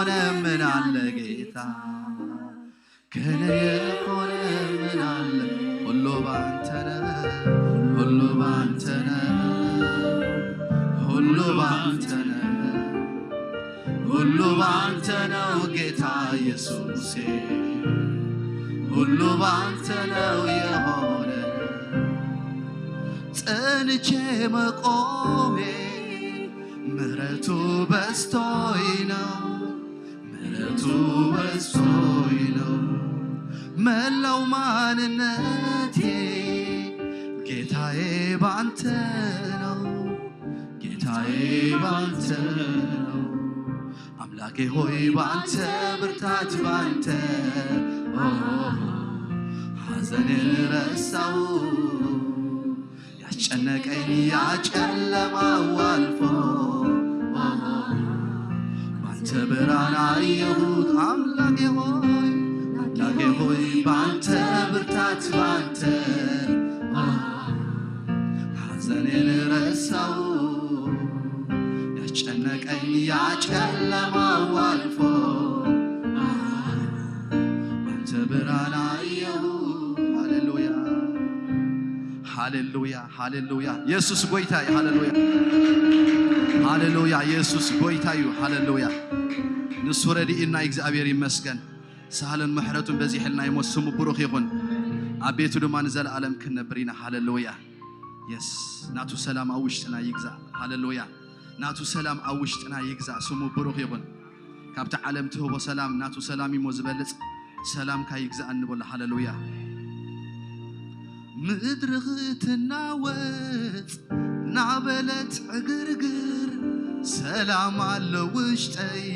የሆነ ምን አለ ጌታ? ከኔ የሆነ ምን አለ? ሁሉ ባንተ ነው፣ ሁሉ ባንተ ነው፣ ሁሉ ባንተ ነው፣ ሁሉ ባንተ ነው ጌታ ኢየሱሴ፣ ሁሉ ባንተ ነው የሆነ። ጸንቼ መቆሜ ምሕረቱ በስቶይ ነው፣ ምሕረቱ በስቶይ ነው። መላው ማንነቴ ጌታዬ ባንተ ነው፣ ጌታዬ ባንተ ነው። አምላኬ ሆይ ባንተ ብርታት ባንተ፣ ኦ፣ ሐዘኔን ረሳው። ያስጨነቀኝ ያ ጨለማው አልፎ፣ ኦ፣ ባንተ ብርሃን አየሁት። አምላኬ ሆይ፣ አምላኬ ሆይ ባንተ ብርታት ባንተ፣ ኦ፣ ሐዘኔን ረሳው። ያስጨነቀኝ ያ ጨለማው አልፎ፣ ኦ፣ ባንተ ብርሃን አየሁ። ሃሌሉያ፣ ሃሌሉያ፣ ሃሌሉያ። ኢየሱስ ጎይታ እዩ። ሃሌሉያ፣ ሃሌሉያ። ኢየሱስ ጎይታ እዩ። ሃሌሉያ። ንሱ ረድኢና እግዚኣብሔር ይመስገን። ሳህልን ምሕረቱን በዚሕልና እሞ ስሙ ብሩኽ ይኹን። ኣብ ቤቱ ድማ ንዘለኣለም ክንነብር ኢና። ሃሌሉያ። የስ፣ ናቱ ሰላም ኣብ ውሽጥና ይግዛእ። ሃሌሉያ። ናቱ ሰላም ኣብ ውሽጥና ይግዛእ። ስሙ ብሩኽ ይኹን። ካብቲ ዓለም ትህቦ ሰላም፣ ናቱ ሰላም እሞ ዝበልጽ ሰላምካ ይግዛእ እንበሎ። ሃሌሉያ። ምድሪ ክትናወጽ ናበለት ዕግርግር፣ ሰላም ኣሎ ውሽጠይ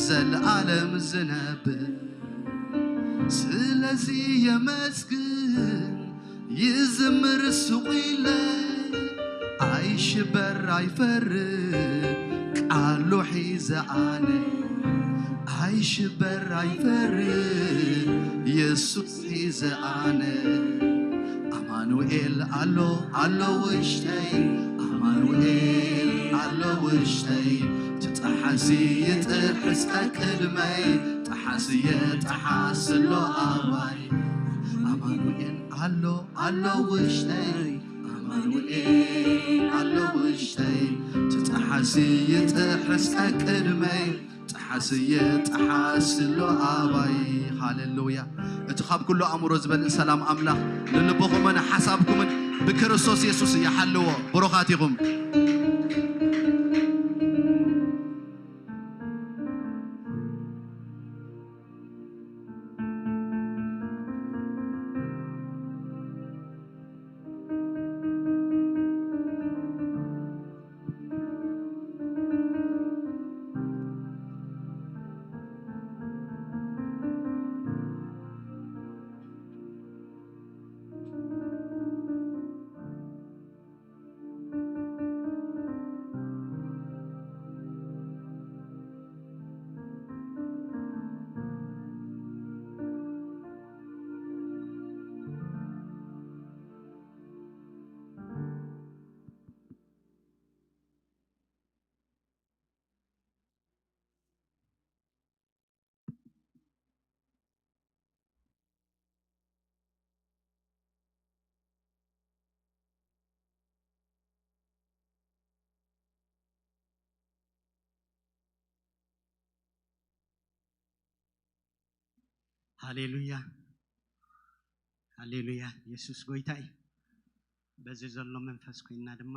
ዘለዓለም ዝነብር። ስለዚ የመስግን ይዝምር ስቕ ኢለ፣ ኣይሽበር ኣይፈር ቃሉ ሒዘ ኣነ። ኣይሽበር ኣይፈር የሱስ ሒዘ ኣነ። ኣማኑኤል ኣሎ ኣሎ ውሽጠይ፣ ኣማኑኤል ኣሎ ውሽጠይ። ትጠሓሲ ይጥሕስ ቀቅድመይ፣ ጠሓስየ ጠሓስ ኣሎ ኣባይ። ኣማኑኤል ኣሎ ኣሎ ውሽጠይ፣ ኣማኑኤል ኣሎ ውሽጠይ። ትጠሓሲ ይጥሕስ ቀቅድመይ፣ ጠሓስየ ጠሓስ ኣሎ ኣባይ። ሃሌሉያ። እቲ ካብ ኩሉ ኣእምሮ ዝበልጽ ሰላም ኣምላኽ ንልብኹምን ሓሳብኩምን ብክርስቶስ የሱስ ይሓልዎ። ብሩኻት ኢኹም። ሃሌሉያ፣ ሃሌሉያ። የሱስ ጎይታ እዩ። በዚ ዘሎ መንፈስ ኮይንና ድማ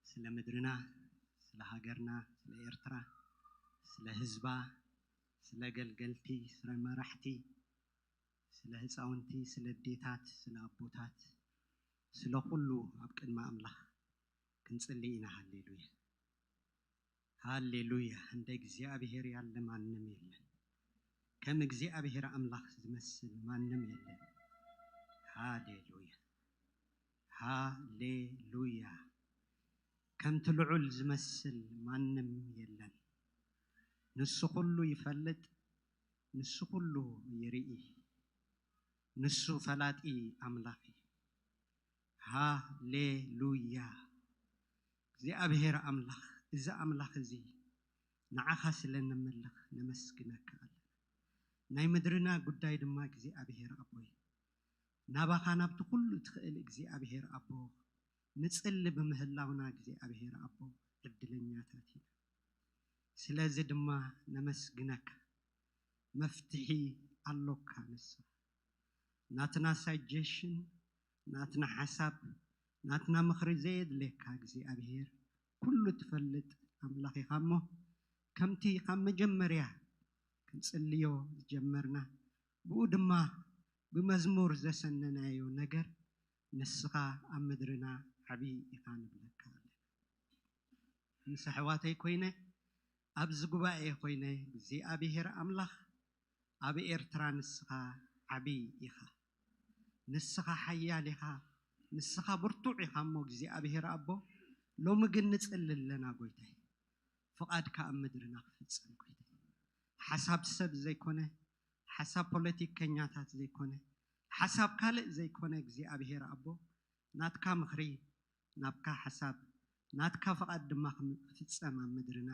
ስለ ምድርና፣ ስለ ሃገርና፣ ስለ ኤርትራ፣ ስለ ህዝባ፣ ስለ ገልገልቲ፣ ስለ መራሕቲ፣ ስለ ህፃውንቲ፣ ስለ ኣዴታት፣ ስለ ኣቦታት፣ ስለ ኩሉ ኣብ ቅድሚ ኣምላኽ ክንጽሊ ኢና። ሃሌሉያ፣ ሃሌሉያ። እንደ እግዚኣብሔር ያለ ማንም የለን። ከም እግዚኣብሔር ኣምላኽ ዝመስል ማንም የለን። ሃሌሉያ፣ ሃሌሉያ። ከምቲ ልዑል ዝመስል ማንም የለን። ንሱ ኩሉ ይፈልጥ፣ ንሱ ኩሉ ይርኢ። ንሱ ፈላጢ ኣምላኽ እዩ። ሃሌሉያ። እግዚኣብሔር ኣምላኽ፣ እዚ ኣምላኽ እዚ ንዓኻ ስለ ነመልኽ ነመስግነካ ኣለና። ናይ ምድርና ጉዳይ ድማ እግዚኣብሔር ኣቦይ፣ ናባኻ ናብቲ ኩሉ ትኽእል እግዚኣብሔር ኣቦ ንጽሊ ብምህላውና እግዚኣብሔር ኣቦ ዕድለኛታት ኢና። ስለዚ ድማ ነመስግነካ። መፍትሒ ኣሎካ ንስኻ። ናትና ሳጀሽን፣ ናትና ሓሳብ፣ ናትና ምኽሪ ዘየድልየካ እግዚኣብሔር ኩሉ ትፈልጥ ኣምላኽ ኢኻ እሞ ከምቲ ካብ መጀመርያ ክንጽልዮ ዝጀመርና ብኡ ድማ ብመዝሙር ዘሰነናዮ ነገር ንስኻ ኣብ ምድርና ዓብዪ ኢኻ ንብለካ ኣለና። ምስ ኣሕዋተይ ኮይነ ኣብዚ ጉባኤ ኮይነ እግዚኣብሔር ኣምላኽ ኣብ ኤርትራ ንስኻ ዓብዪ ኢኻ፣ ንስኻ ሓያል ኢኻ፣ ንስኻ ብርቱዕ ኢኻ እሞ እግዚኣብሔር ኣቦ ሎሚ ግን ንጽሊ ኣለና ጎይታይ ፍቓድካ ኣብ ምድርና ክፍጸም ጎይታይ ሓሳብ ሰብ ዘይኮነ ሓሳብ ፖለቲከኛታት ዘይኮነ ሓሳብ ካልእ ዘይኮነ እግዚኣብሔር ኣቦ ናትካ ምኽሪ ናብካ ሓሳብ ናትካ ፍቓድ ድማ ክፍጸም ኣብ ምድርና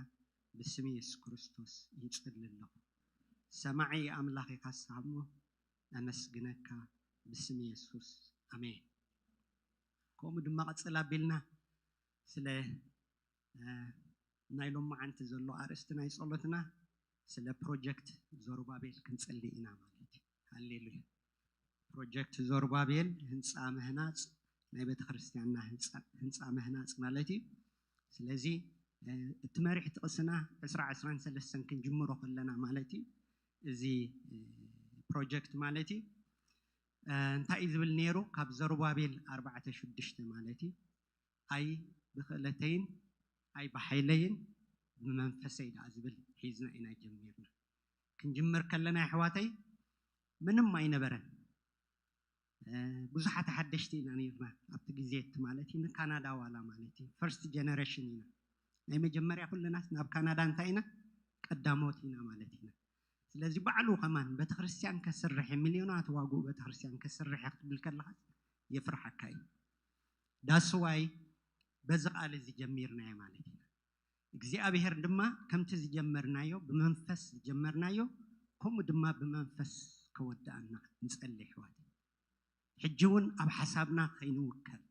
ብስም የሱስ ክርስቶስ ይጽሊ ኣለኹ። ሰማዒ ኣምላኽ ኢኻ ንስኻ እሞ ኣመስግነካ ብስም የሱስ ኣሜን። ከምኡ ድማ ቅጽል ኣቢልና ስለ ናይ ሎማዓንቲ ዘሎ ኣርእስቲ ናይ ጸሎትና ስለ ፕሮጀክት ዘሩባቤል ክንጽሊ ኢና ማለት እዩ። ሃሌሉያ። ፕሮጀክት ዘሩባቤል ህንፃ ምህናፅ ናይ ቤተክርስትያንና ህንፃ ምህናፅ ማለት እዩ። ስለዚ እቲ መሪሕ ጥቕስና ዕስራ ዕስራን ሰለስተን ክንጅምሮ ከለና ማለት እዩ። እዚ ፕሮጀክት ማለት እዩ እንታይ እዩ ዝብል ነይሩ? ካብ ዘሩባቤል ኣርባዕተ ሽዱሽተ ማለት እዩ። ኣይ ብክእለተይን ኣይ ብሓይለይን ብመንፈሰይ ደኣ ዝብል ሒዝና ኢና ጀሚርና። ክንጅምር ከለና ኣሕዋተይ ምንም ኣይነበረን። ብዙሓት ሓደሽቲ ኢና ነርና ኣብቲ ግዜ እቲ ማለት እዩ ንካናዳ ዋላ ማለት እዩ ፈርስት ጀነሬሽን ኢና ናይ መጀመርያ ኩለናስ ናብ ካናዳ እንታይ ኢና ቀዳሞት ኢና ማለት ኢና ስለዚ ባዕሉ ከማን ቤተክርስትያን ከስርሕ ሚልዮናት ዋግኡ ቤተክርስትያን ከስርሕ ክትብል ከለኻ የፍርሓካ እዩ ዳስዋይ በዚ ቃል እዚ ጀሚርናዮ ማለት ኢና እግዚኣብሔር ድማ ከምቲ ዝጀመርናዮ ብመንፈስ ዝጀመርናዮ ከምኡ ድማ ብመንፈስ ከወድኣና ንጸሊ ኣሕዋት ሕጂ እውን ኣብ ሓሳብና ከይንውከል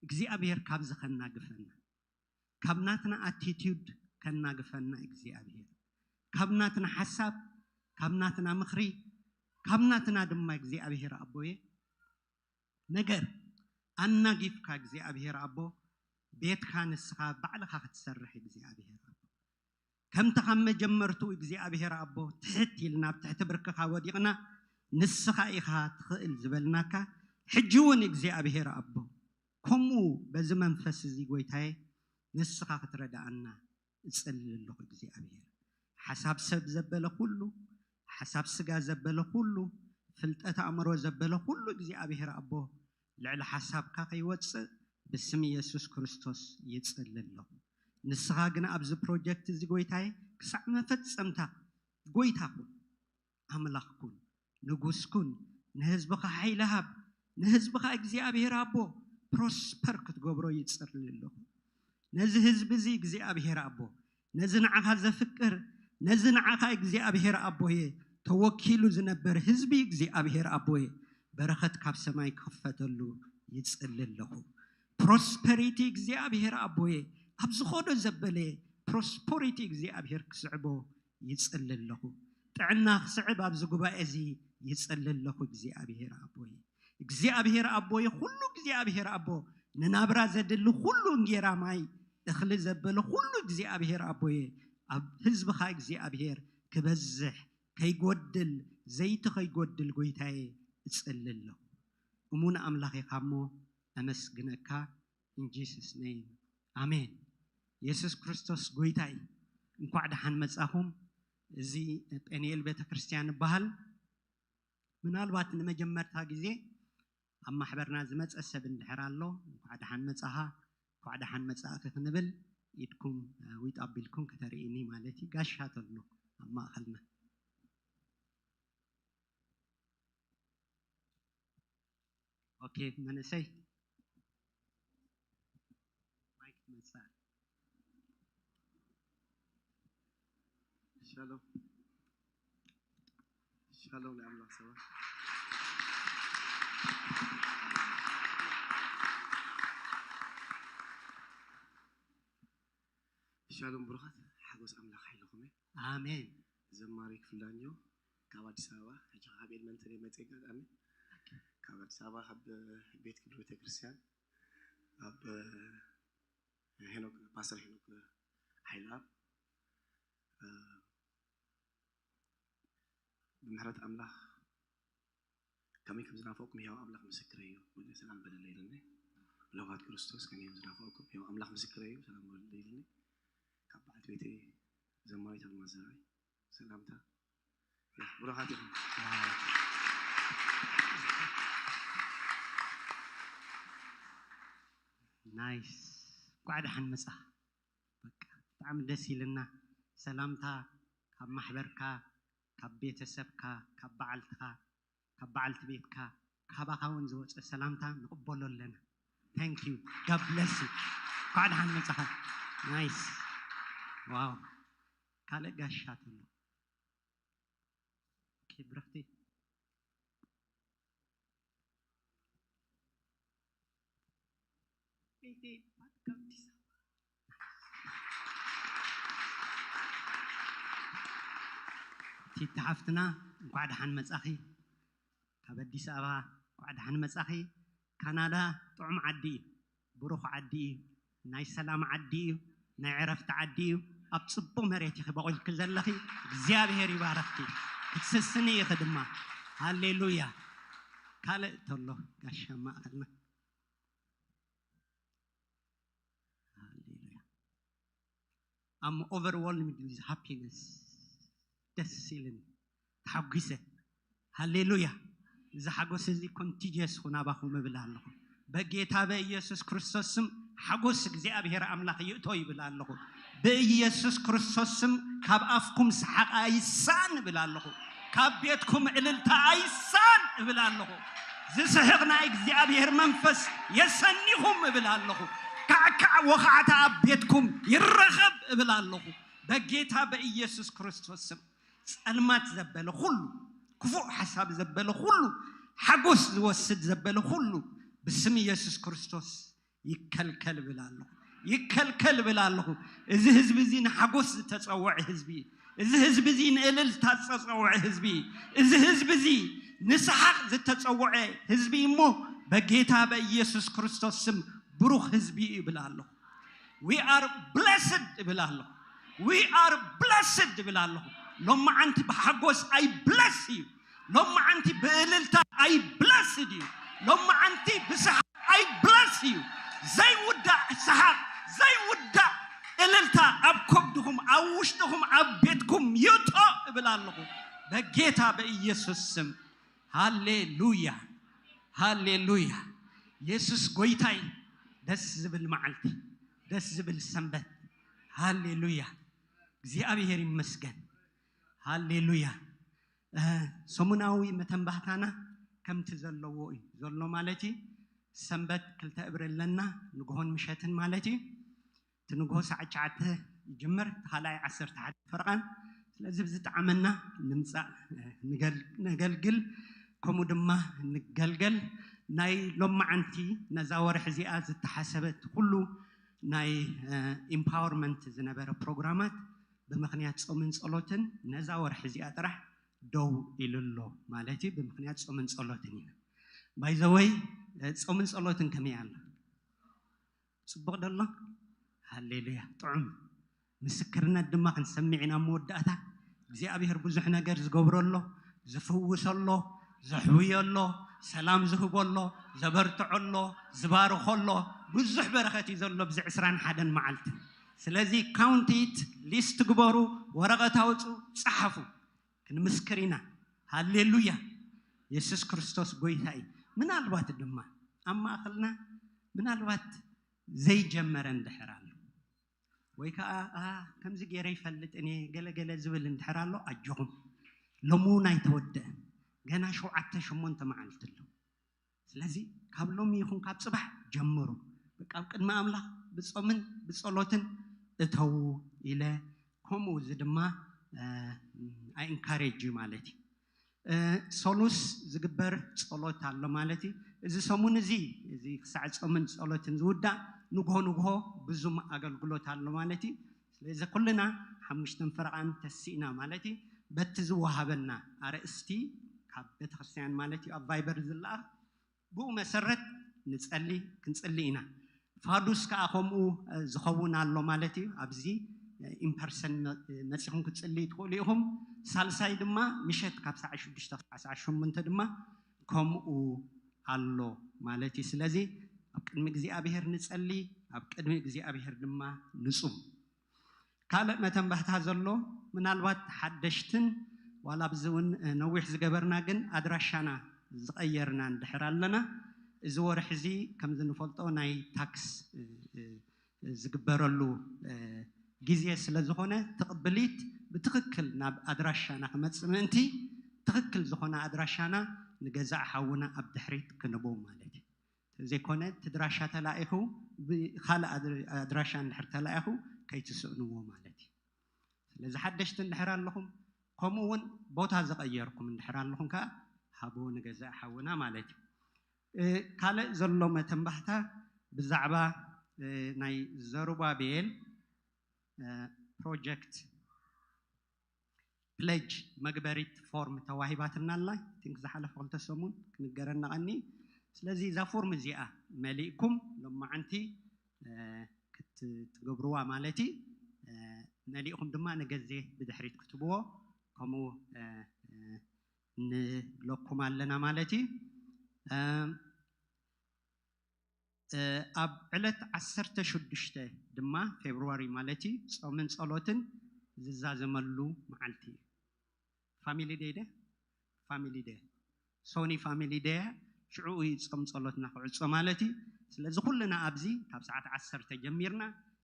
እግዚኣብሔር ካብዚ ከናግፈና ካብ ናትና ኣቲቲዩድ ከናግፈና እግዚኣብሔር ካብ ናትና ሓሳብ ካብ ናትና ምኽሪ ካብ ናትና ድማ እግዚኣብሔር ኣቦየ ነገር ኣናጊፍካ እግዚኣብሔር ኣቦ ቤትካ ንስኻ ባዕልኻ ክትሰርሕ እግዚኣብሔር ኣቦ ከምቲ ካብ መጀመርትኡ እግዚኣብሔር ኣቦ ትሕት ኢልና ኣብ ትሕቲ ብርክኻ ወዲቕና ንስኻ ኢኻ ትኽእል ዝበልናካ ሕጂ እውን እግዚኣብሔር ኣቦ ከምኡ በዚ መንፈስ እዚ ጎይታየ ንስኻ ክትረድኣና እጸሊ ኣለኹ እግዚኣብሔር ሓሳብ ሰብ ዘበለ ኩሉ ሓሳብ ስጋ ዘበለ ኩሉ ፍልጠት ኣእምሮ ዘበለ ኩሉ እግዚኣብሔር ኣቦ ልዕሊ ሓሳብካ ከይወፅእ ብስም የሱስ ክርስቶስ ይጸሊ ኣለኹ ንስኻ ግን ኣብዚ ፕሮጀክት እዚ ጎይታየ ክሳዕ መፈጸምታ ጎይታ ኩን ኣምላኽ ኩን ንጉስ ኩን ንህዝብኻ ሓይሊ ሃብ ንህዝብኻ እግዚኣብሔር ኣቦ ፕሮስፐር ክትገብሮ ይጸሊ ኣለኹ ነዚ ህዝቢ እዚ እግዚኣብሔር ኣቦ ነዚ ንዓኻ ዘፍቅር ነዚ ንዓኻ እግዚኣብሔር ኣቦየ ተወኪሉ ዝነበር ህዝቢ እግዚኣብሔር ኣቦየ በረኸት ካብ ሰማይ ክኽፈተሉ ይጽሊ ኣለኹ ፕሮስፐሪቲ እግዚኣብሔር ኣቦየ ኣብ ዝኾዶ ዘበለ ፕሮስፖሪቲ እግዚኣብሔር ክስዕቦ ይጽሊ ኣለኹ ጥዕና ክስዕብ ኣብዚ ጉባኤ እዚ ይጽሊ ኣለኹ እግዚኣብሔር ኣቦየ እግዚኣብሔር ኣቦየ ኩሉ እግዚኣብሔር ኣቦ ንናብራ ዘድሊ ኩሉ እንጌራ ማይ እኽሊ ዘበለ ኩሉ እግዚኣብሔር ኣቦየ ኣብ ህዝብኻ እግዚኣብሔር ክበዝሕ ከይጎድል ዘይቲ ከይጎድል ጎይታየ እጽሊ ኣለኹ እሙን ኣምላኽ ኢኻ እሞ ኣመስግነካ in Jesus name ኣሜን የሱስ ክርስቶስ ጎይታ እዩ እንኳዕ ደሓን መጻኹም እዚ ጴንኤል ቤተክርስትያን ይበሃል ምናልባት ንመጀመርታ ግዜ ኣብ ማሕበርና ዝመፀ ሰብ እንድሕር ኣሎ እንኳዕ ደሓን መፃኻ እንኳዕ ደሓን መፃእኺ ክንብል ኢድኩም ዊጥ ኣቢልኩም ከተርእይኒ ማለት እዩ ጋሻ ተሎ ኣብ ማእኸልና ኦኬ መንእሰይ ማይክ መፃ ሻሎም። ሻሎም ናይ ኣምላኽ ሰባት። ሻሎም ብሩኻት፣ ሓጎስ ኣምላኽ ሓይልኹም እዩ። ኣሜን። ዘማሪ ክፍላኞ ካብ ኣዲስ ኣበባ፣ ሕጂ ካብ ኤድመንተን እየ መፅእ ኣጋጣሚ። ካብ ኣዲስ ኣበባ ካብ ቤት ክብሪ ቤተክርስትያን ኣብ ሄኖክ፣ ፓስተር ሄኖክ ሓይለኣብ፣ እ፣ ብምሕረት ኣምላኽ ከመይ ከም ዝናፈቕኩም ህያው ኣምላኽ ምስክረይ እዩ። ወደ ሰላም በለለይ ኢለኒ። ብለውሃት ክርስቶስ ከመይ ከም ዝናፈቕኩም ህያው ኣምላኽ ምስክረይ እዩ። ሰላም በለለይ ኢለኒ። ካብ በዓልቲ ቤተይ ዘማሪት ኣልማዝ ዘርኣይ ሰላምታ። ያ፣ ብሩኻት ኢኹም። ናይስ። እንኳዕ ደሓን መጻኻ። በቃ ብጣዕሚ ደስ ኢልና። ሰላምታ ካብ ማሕበርካ፣ ካብ ቤተሰብካ፣ ካብ በዓልትኻ፣ ካብ በዓልቲ ቤትካ፣ ካባኻ እውን ዝወፀ ሰላምታ ንቕበሎ ኣለና። Thank you. God bless you. እንኳዕ ደሓን መጻኻ። ናይስ። ዋው። ካልእ ጋሻ ተሎ። ኦኬ፣ ብርኽቲ። ቤተይ ይባል ካብ ኣዲስ ኣበባ። ቲቲ ሓፍትና እንኳዕ ደሓን መጻኺ። ካብ ኣዲስ ኣበባ እንኳዕ ደሓን መጻኺ። ካናዳ ጥዑም ዓዲ እዩ፣ ብሩኽ ዓዲ እዩ፣ ናይ ሰላም ዓዲ እዩ፣ ናይ ዕረፍቲ ዓዲ እዩ። ኣብ ጽቡቕ መሬት ኢኺ በቑልኪ ዘለኺ፣ እግዚኣብሄር ይባረኽኪ። ክትስስኒ ኢኺ ድማ። ሃሌሉያ። ካልእ ተሎ ጋሻ ማእኸልና። ሃሌሉያ። I'm overwhelmed with happiness። ደስ ኢልን ተሓጒሰ። ሃሌሉያ። እዚ ሓጎስ እዚ ኮንቲጅየስ ኹን ኣባኹም እብል ኣለኹ። በጌታ በኢየሱስ ክርስቶስ ስም ሓጎስ እግዚኣብሔር ኣምላኽ ይእቶ ይብል ኣለኹ። ብኢየሱስ ክርስቶስ ስም ካብ ኣፍኩም ሰሓቕ ኣይሳን እብል ኣለኹ። ካብ ቤትኩም እልልታ ኣይሳን እብል ኣለኹ። ዝስሕቕ ናይ እግዚኣብሔር መንፈስ የሰኒኹም እብል ኣለኹ። ካዕካዕ ወኻዕታ ኣብ ቤትኩም ይረኸብ እብል ኣለኹ። በጌታ በኢየሱስ ክርስቶስ ስም ጸልማት ዘበለ ኩሉ፣ ክፉእ ሓሳብ ዘበለ ኩሉ፣ ሓጎስ ዝወስድ ዘበለ ኩሉ ብስም ኢየሱስ ክርስቶስ ይከልከል እብል ኣለኹ። ይከልከል እብል ኣለኹ። እዚ ህዝቢ እዚ ንሓጎስ ዝተጸውዐ ህዝቢ እዩ። እዚ ህዝቢ እዚ ንእልልታ ዝተጸውዐ ህዝቢ እዩ። እዚ ህዝቢ እዚ ንሰሓቕ ዝተጸውዐ ህዝቢ እዩ እሞ በጌታ በኢየሱስ ክርስቶስ ስም ብሩኽ ህዝቢ እዩ እብል ኣለኹ። We are blessed እብል ኣለኹ። We are blessed እብል ኣለኹ። ሎማዓንቲ ብሓጎስ I bless እዩ። ሎማዓንቲ ብእልልታ I blessed እዩ። ሎማዓንቲ ብሰሓቕ I bless እዩ። ዘይውዳእ ሰሓቕ፣ ዘይውዳእ እልልታ ኣብ ከብድኹም፣ ኣብ ውሽጥኹም፣ ኣብ ቤትኩም ይውጦ እብል ኣለኹ በጌታ በኢየሱስ ስም። ሃሌሉያ፣ ሃሌሉያ። የሱስ ጎይታይ። ደስ ዝብል መዓልቲ፣ ደስ ዝብል ሰንበት። ሃሌሉያ፣ እግዚኣብሔር ይመስገን። ሃሌሉያ። እ፣ ሰሙናዊ መተንባህታና ከምቲ ዘለዎ እዩ ዘሎ ማለት እዩ። ሰንበት ክልተ እብሪ ኣለና፣ ንግሆን ምሸትን ማለት እዩ። እቲ ንግሆ ሰዓት ትሽዓተ ይጅምር፣ እቲ ካልኣይ ዓሰርተ ሓደ ፈረቓን። ስለዚ ብዝጠዓመና ንምጻእ፣ እ፣ ንገል-፣ ነገልግል፣ ከምኡ ድማ ንገልገል። ናይ ሎማዓንቲ ነዛ ወርሒ እዚኣ ዝተሓሰበት ኩሉ ናይ፣ እ፣ ኢምፓወርመንት ዝነበረ ፕሮግራማት ብምኽንያት ጾምን ጸሎትን ነዛ ወርሒ እዚኣ ጥራሕ ደው ኢሉ ኣሎ ማለት እዩ። ብምኽንያት ጾምን ጸሎትን ኢና። ባይ ዘ ወይ፣ እ፣ ጾምን ጸሎትን ከመይ ኣሎ? ጽቡቕ ዶ ኣሎ? ሃሌሉያ። ጥዑም ምስክርነት ድማ ክንሰምዕ ኢና። ኣብ መወዳእታ እግዚኣብሔር ብዙሕ ነገር ዝገብሮ ኣሎ፣ ዝፍውሶ ኣሎ፣ ዘሕውዮ ኣሎ፣ ሰላም ዝህቦ ኣሎ፣ ዘበርትዖ ኣሎ፣ ዝባርኾ ኣሎ። ብዙሕ በረኸት እዩ ዘሎ ኣብዚ ዕስራን ሓደን መዓልቲ። ስለዚ ካውንት ኢት፣ ሊስት ግበሩ፣ ወረቐት ኣውፁ፣ ጸሓፉ። ክንምስክር ኢና። ሃሌሉያ። የሱስ ክርስቶስ ጎይታ እዩ። ምናልባት ድማ ኣብ ማእኸልና ምናልባት ዘይጀመረ እንድሕር ኣሎ፣ ወይ ከዓ፣ "ኣ፣ ከምዚ ገይረ ይፈልጥን እየ" ገለ ገለ ዝብል እንድሕር ኣሎ፣ ኣጆኹም፣ ሎሚ እውን ኣይተወደአን። ገና ሸውዓተ ሸሞንተ መዓልቲ ኣሎ። ስለዚ ካብ ሎሚ ይኹን ካብ ጽባሕ ጀምሩ። በቃ ኣብ ቅድሚ ኣምላኽ ብጾምን ብጸሎትን እተዉ ኢለ፣ ከምኡ እዚ ድማ ኣይ ኢንካሬጅ ማለት እዩ። ሰሉስ ዝግበር ጸሎት ኣሎ ማለት እዩ። እዚ ሰሙን እዚ እዚ ክሳዕ ጾምን ጸሎትን ዝውዳእ ንግሆ ንግሆ ብዙም ኣገልግሎት ኣሎ ማለት እዩ። ስለዚ ኩልና ሓሙሽተን ፈረቓን ተሲእና ማለት እዩ። በቲ ዝወሃበና ኣርእስቲ ካብ ቤተክርስትያን ማለት እዩ ኣብ ቫይበር ዝለኣኽ ብኡ መሰረት ንጸሊ ክንጽሊ ኢና። ፋዱስ ከዓ ከምኡ ዝኸውን ኣሎ ማለት እዩ። ኣብዚ ኢምፐርሰን መፂኹም ክትጽልዩ ትኽእሉ ኢኹም። ሳልሳይ ድማ ምሸት ካብ ሰዓ ሽዱሽተ ክሳዕ ሰዓ ሸሞንተ ድማ ከምኡ ኣሎ ማለት እዩ። ስለዚ ኣብ ቅድሚ እግዚኣብሔር ንጸሊ፣ ኣብ ቅድሚ እግዚኣብሔር ድማ ንጹም። ካልእ መተንባህታ ዘሎ ምናልባት ሓደሽትን ዋላ ኣብዚ እውን ነዊሕ ዝገበርና ግን ኣድራሻና ዝቐየርና እንድሕር ኣለና፣ እዚ ወርሒ እዚ ከምዚ ንፈልጦ ናይ ታክስ ዝግበረሉ ግዜ ስለ ዝኾነ ትቕብሊት ብትኽክል ናብ ኣድራሻና ክመፅእ ምእንቲ ትኽክል ዝኾነ ኣድራሻና ንገዛእ ሓውና ኣብ ድሕሪት ክንቦ ማለት እዩ። ዘይኮነ እቲ ድራሻ ተላኢኹ ብካልእ ኣድራሻ እንድሕር ተላኢኹ ከይትስእንዎ ማለት እዩ። ስለዚ ሓደሽቲ እንድሕር ኣለኹም ከምኡ እውን ቦታ ዝቐየርኩም እንድሕር ኣለኹም ከዓ ሃብዎ ንገዛእ ሓውና ማለት እዩ። ካልእ ዘሎ መተንባህታ ብዛዕባ ናይ ዘሩባቤል ፕሮጀክት ፕለጅ መግበሪት ፎርም ተዋሂባትና ኣላ። ቲንክ ዝሓለፈ ክልተ ሰሙን ክንገረና ቀኒ። ስለዚ እዛ ፎርም እዚኣ መሊእኩም ሎማዓንቲ ክትገብርዋ ማለት እዩ። መሊእኩም ድማ ንገዜ ብድሕሪት ክትብዎ ከምኡ ንብለኩም ኣለና ማለት እዩ። ኣብ ዕለት ዓሰርተ ሽዱሽተ ድማ ፌብርዋሪ ማለት እዩ ጾምን ጸሎትን ዝዛዘመሉ መዓልቲ እዩ። ፋሚሊ ደይ ደ ፋሚሊ ደይ ሶኒ ፋሚሊ ደይ ሽዑ እዩ ጾም ጸሎትና ክዕጾ ማለት እዩ። ስለዚ ኩልና ኣብዚ ካብ ሰዓት ዓሰርተ ጀሚርና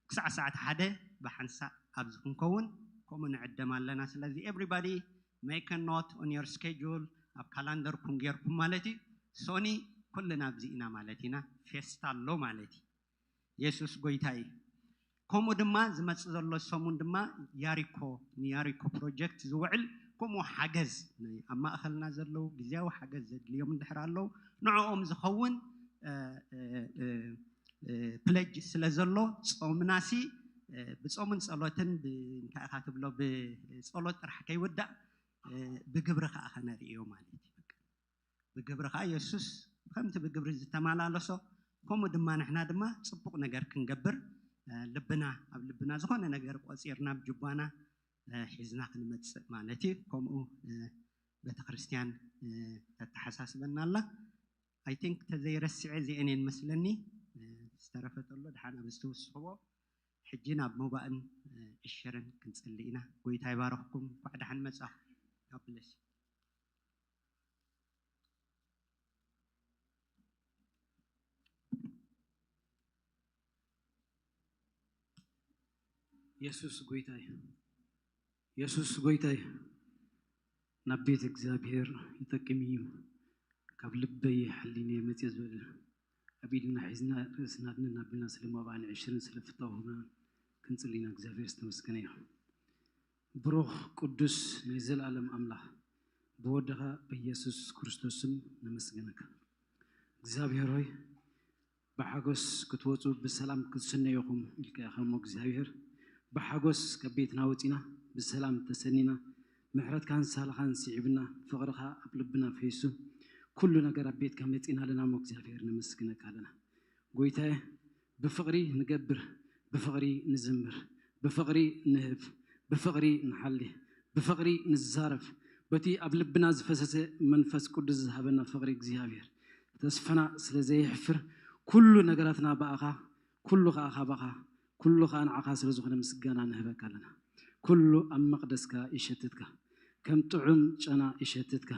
ክሳዕ ሰዓት ሓደ ብሓንሳእ ኣብዚ ክንከውን ከምኡ ንዕደም ኣለና። ስለዚ everybody make a note on your schedule ኣብ ካላንደርኩም ጌርኩም ማለት እዩ። ሶኒ ኩልና ኣብዚ ኢና ማለት ኢና። ፌስታ ኣሎ ማለት እዩ። የሱስ ጎይታ እዩ። ከምኡ ድማ ዝመፅእ ዘሎ ሰሙን ድማ ያሪኮ ንያሪኮ ፕሮጀክት ዝውዕል ከምኡ ሓገዝ ኣብ ማእኸልና ዘለዉ ግዜያዊ ሓገዝ ዘድልዮም እንድሕር ኣለዉ ንዕኦም ዝኸውን ፕለጅ ስለ ዘሎ ጾምናሲ ብጾምን ጸሎትን እንታይ ኢኻ ትብሎ ብጸሎት ጥራሕ ከይውዳእ ብግብሪ ከዓ ከነርእዮ ማለት እዩ። ብግብሪ ከዓ የሱስ ከምቲ ብግብሪ ዝተመላለሶ ከምኡ ድማ ንሕና ድማ ፅቡቕ ነገር ክንገብር ልብና ኣብ ልብና ዝኾነ ነገር ቆፂርና ኣብ ጅባና ሒዝና ክንመፅእ ማለት እዩ። ከምኡ ቤተክርስትያን ተተሓሳስበና ኣላ። ኣይ ቲንክ ተዘይረስዐ እዚአን እየን መስለኒ። ዝተረፈ ተሎ ድሓን ኣብ ዝተወስኽዎ ሕጂ ናብ መባእን ዕሽርን ክንፅሊ ኢና። ጎይታ ይባረኽኩም። እንኳዕ ደሓን መጻኹም። God bless you። የሱስ ጎይታ እዩ። የሱስ ጎይታ እዩ። ናብ ቤት እግዚኣብሔር ይጠቅም እዩ። ካብ ልበይ ሓሊነ መፅየ ዝብል ኣብ ኢድና ሒዝና ርእስና ድንን ኣቢልና ስለ መባእን ዕሽርን ስለ ፍታውና ክንፅሊ ኢና። እግዚኣብሔር ዝተመስገነ እዩ። ብሩኽ ቅዱስ ናይ ዘለኣለም ኣምላኽ ብወድኻ ብኢየሱስ ክርስቶስ ስም ነመስግነካ። እግዚኣብሔር ሆይ ብሓጎስ ክትወፁ ብሰላም ክትስነዩ ኢኹም ኢልካ ኢኻ እሞ እግዚኣብሔር ብሓጎስ ካብ ቤትና ወፂና ብሰላም ተሰኒና ምሕረትካን ሳልኻን ስዒብና ፍቕርኻ ኣብ ልብና ፈይሱ ኩሉ ነገር ኣብ ቤትካ መፂና ኣለና እሞ እግዚኣብሔር ነመስግነካ ኣለና። ጎይታየ ብፍቕሪ ንገብር፣ ብፍቕሪ ንዝምር፣ ብፍቕሪ ንህብ፣ ብፍቕሪ ንሓሊ፣ ብፍቕሪ ንዛረብ። በቲ ኣብ ልብና ዝፈሰሰ መንፈስ ቅዱስ ዝሃበና ፍቕሪ እግዚኣብሔር ተስፋና ስለ ዘየሕፍር ኩሉ ነገራትና ብኣኻ ኩሉ ኸዓ ካባኻ ኩሉ ኸዓ ንዓኻ ስለ ዝኾነ ምስጋና ንህበካ ኣለና። ኩሉ ኣብ መቕደስካ ይሸትትካ፣ ከም ጥዑም ጨና ይሸትትካ።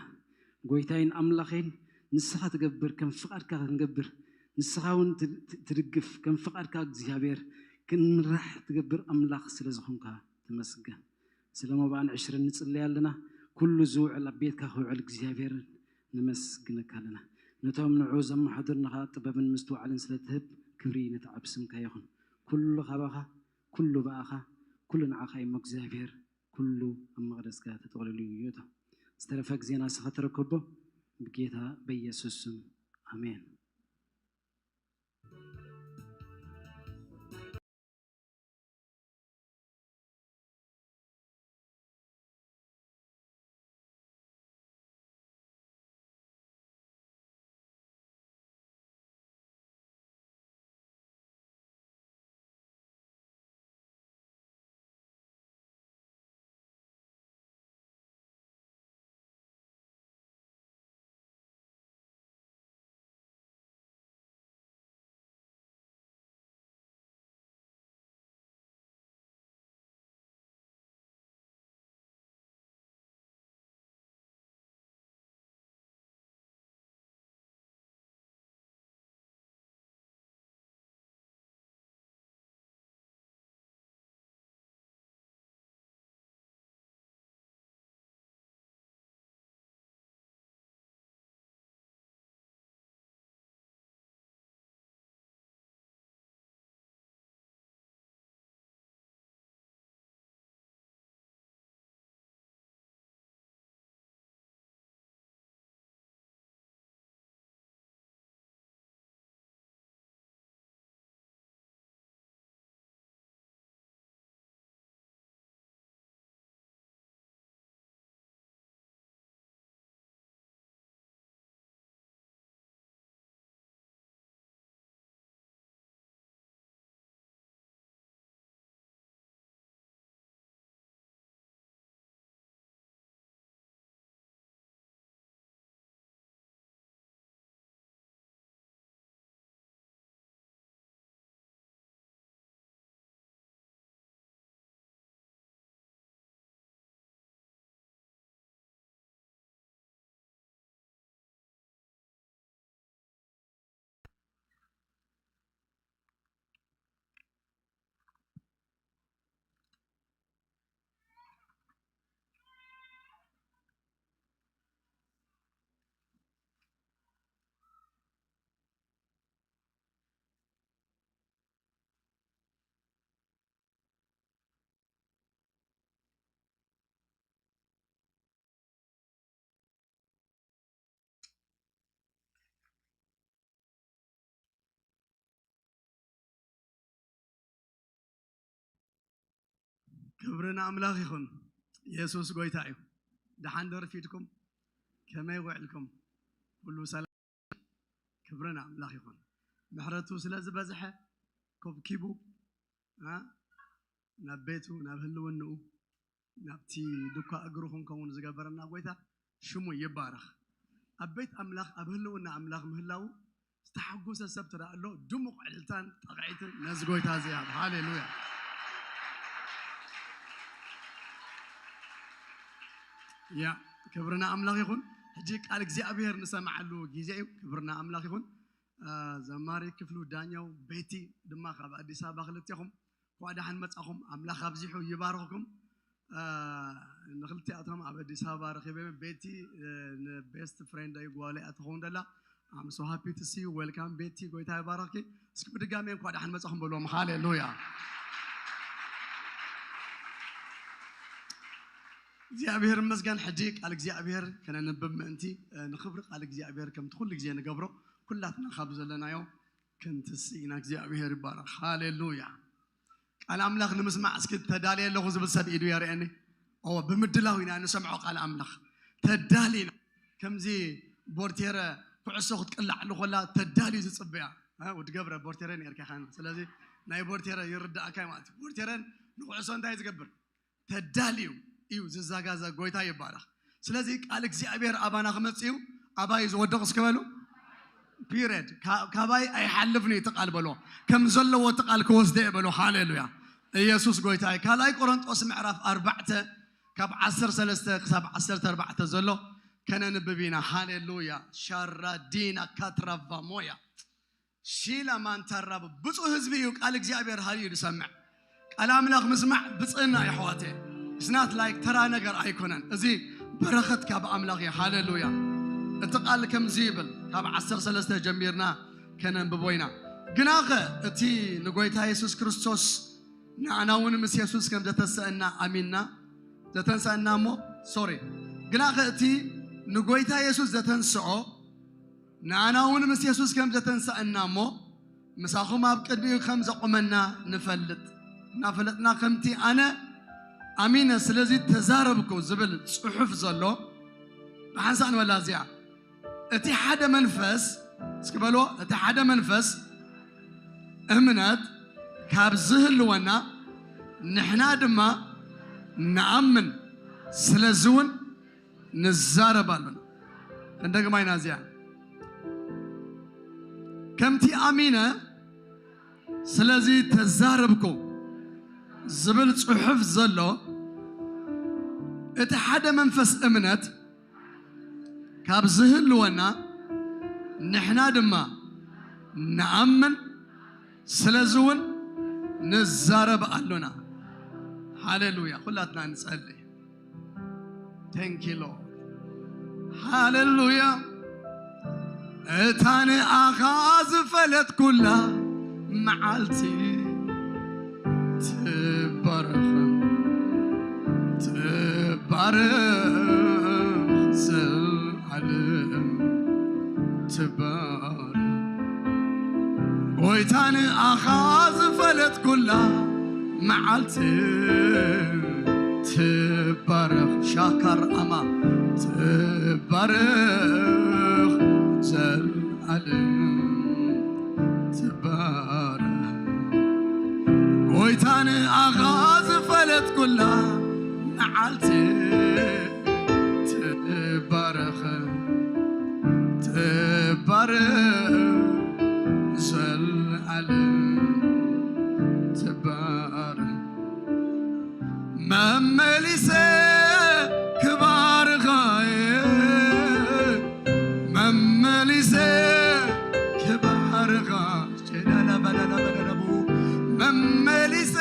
ጎይታይን ኣምላኸይን ንስኻ ትገብር ከም ፍቓድካ ክንገብር ንስኻ እውን ትድግፍ ከም ፍቓድካ እግዚኣብሔር ክንምራሕ ትገብር ኣምላኽ ስለ ዝኾንካ ተመስገን። ስለ መባእን ዕሽርን ንጽለይ ኣለና። ኩሉ ዝውዕል ኣብ ቤትካ ክውዕል እግዚኣብሔር ነመስግነካ ኣለና። ነቶም ንዑ ዘመሓድሩና ኸዓ ጥበብን ምስትውዓልን ስለ ትህብ ክብሪ ነቲ ዓቢ ስምካ ይኹን። ኩሉ ካባኻ፣ ኩሉ ብኣኻ፣ ኩሉ ንዓኻ እዩ እሞ እግዚኣብሔር ኩሉ ኣብ መቕደስካ ተጠቕሊሉ እዩ። እታ ዝተረፈ ግዜና ንስኻ ተረከቦ፣ ብጌታ በኢየሱስ ስም፣ ኣሜን። ክብሪ ንኣምላኽ ይኹን። የሱስ ጎይታ እዩ። ደሓን ዶ ረፊድኩም? ከመይ ውዕልኩም? ኩሉ ሰላም? ክብሪ ንኣምላኽ ይኹን። ምሕረቱ ስለ ዝበዝሐ፣ ኮብኪቡ፣ ኣ፣ ናብ ቤቱ፣ ናብ ህልውንኡ፣ ናብቲ ዱኳ እግሩ ክንከውን ዝገበረና ጎይታ ሽሙ ይባረኽ። ኣብ ቤት ኣምላኽ፣ ኣብ ህልውና ኣምላኽ ምህላው ዝተሓጎሰ ሰብ ትረኣ ኣሎ፣ ድሙቕ ዕልልታን ጣቕዒትን ነዚ ጎይታ እዚ ይሃብ። ሃሌሉያ። ያ፣ ክብሪ ንኣምላኽ ይኹን። ሕጂ ቃል እግዚኣብሔር ንሰምዓሉ ግዜ እዩ። ክብሪ ንኣምላኽ ይኹን። አ፣ ዘማሪ ክፍሉ ዳኛው፣ ቤቲ ድማ ካብ ኣዲስ ኣበባ ክልቴኹም እንኳዕ ደሓን መጻኹም። ኣምላኽ ኣብዚሑ ይባርኽኩም። አ፣ ንክልቲኣቶም ኣብ ኣዲስ ኣበባ ረኺበ። ቤቲ፣ እ፣ ንቤስት ፍሬንደይ ጓለይ እያ ትኸውን ደላ። I'm so happy to see you. Welcome ቤቲ፣ ጎይታ ይባርኽኪ። እስኪ ብድጋሜ እንኳዕ ደሓን መጻኹም በልዎም። ሃሌሉያ። እግዚኣብሔር ይመስገን። ሕጂ ቃል እግዚኣብሔር ከነንብብ ምእንቲ፣ እ፣ ንኽብሪ ቃል እግዚኣብሔር ከምቲ ኩሉ ግዜ ንገብሮ፣ ኩላትና ካብ ዘለናዮ ክንትስእ ኢና። እግዚኣብሔር ይባረኽ። ሃሌሉያ። ቃል ኣምላኽ ንምስማዕ እስኪ ተዳልየ ኣለኹ ዝብል ሰብ ኢዱ የርእየኒ። እወ፣ ብምድላው ኢና ንሰምዖ ቃል ኣምላኽ። ተዳሊና። ከምዚ ቦርቴረ ኩዕሶ ክትቅላዕ ከላ ተዳልዩ ዝጽበያ። እ፣ ወዲ ገብረ ቦርቴረ ነርካ ኢኻ። ስለዚ ናይ ቦርቴረ ይርዳእካ ማለት እዩ። ቦርቴረን ንኩዕሶ እንታይ ዝገብር? ተዳልዩ እዩ ዝዛጋዘ። ጎይታ ይባረኽ። ስለዚ ቃል እግዚኣብሔር ኣባና ክመጽእ እዩ። ኣባይ ዝወደቕ እስኪ በሉ። ፒሪድ። ካ-፣ ካባይ ኣይሓልፍን እዩ እቲ ቃል በሎ። ከም ዘለዎ እቲ ቃል ክወስደ እየ በሎ። ሃሌሉያ። ኢየሱስ ጎይታ እዩ። ካልኣይ ቆሮንጦስ ምዕራፍ ኣርባዕተ ካብ ዓሰርተ ሰለስተ ክሳብ ዓሰርተ ኣርባዕተ ዘሎ ከነንብብ ኢና። ሃሌሉያ። ሻራዲና ካትራቫሞያ ሺላ ማንታራ። ብፁዕ ህዝቢ እዩ ቃል እግዚኣብሔር ሃልዩ ዝሰምዕ። ቃል ኣምላኽ ምስማዕ ብፅዕና እዩ ኣሕዋተ። It's not like ተራ ነገር ኣይኮነን። እዚ በረኸት ካብ ኣምላኽ እዩ። ሃሌሉያ። እቲ ቃል ከምዚ ይብል፣ ካብ ዓሰርተ ሰለስተ ጀሚርና ከነንብቦ ኢና። ግናኸ እቲ ንጎይታ የሱስ ክርስቶስ ንኣና እውን ምስ የሱስ ከም ዘተሰእና ኣሚንና ዘተንሳእና እሞ፣ ሶሪ፣ ግና ከእቲ ንጎይታ የሱስ ዘተንስዖ ንኣና እውን ምስ የሱስ ከም ዘተንሳእና እሞ፣ ምሳኹም ኣብ ቅድሚኡ ከም ዘቑመና ንፈልጥ። እናፈለጥና ከምቲ ኣነ ኣሚነ ስለዚ ተዛረብኩ ዝብል ጽሑፍ ዘሎ ብሓንሳእ ንበላ እዚኣ። እቲ ሓደ መንፈስ፣ እስኪ በልዎ፣ እቲ ሓደ መንፈስ እምነት ካብ ዝህልወና ንሕና ድማ ንኣምን፣ ስለዚ እውን ንዛረብ ኣሉና። ክንደግማ ኢና እዚኣ። ከምቲ ኣሚነ ስለዚ ተዛረብኩ ዝብል ጽሑፍ ዘሎ እቲ ሓደ መንፈስ እምነት ካብ ዝህልወና ንሕና ድማ ንኣምን፣ ስለዚ እውን ንዛረብ ኣሉና። ሃሌሉያ። ኩላትና ንጸልይ። Thank you Lord. ሃሌሉያ። እታ ንኣኻ ዝፈለጥኩላ መዓልቲ ትባረኽ፣ ትባረኽ፣ ዘልዓለም ትባረኽ። ጎይታ ንኣኻ ዝፈለጥኩላ መዓልቲ ትባረኽ፣ ሻካር ኣማ ትባረኽ፣ ዘልዓለም ትባረኽ። ጎይታ ንኣኻ ዝፈለጥኩላ መዓልቲ ትባረኽ፣ ትባረኽ፣ ዘልዓለም ትባረኽ። መመሊሰ ክባርኻ እየ፣ መመሊሰ ክባርኻ። ሸዳላ ባዳላ ባዳላቡ። መመሊሰ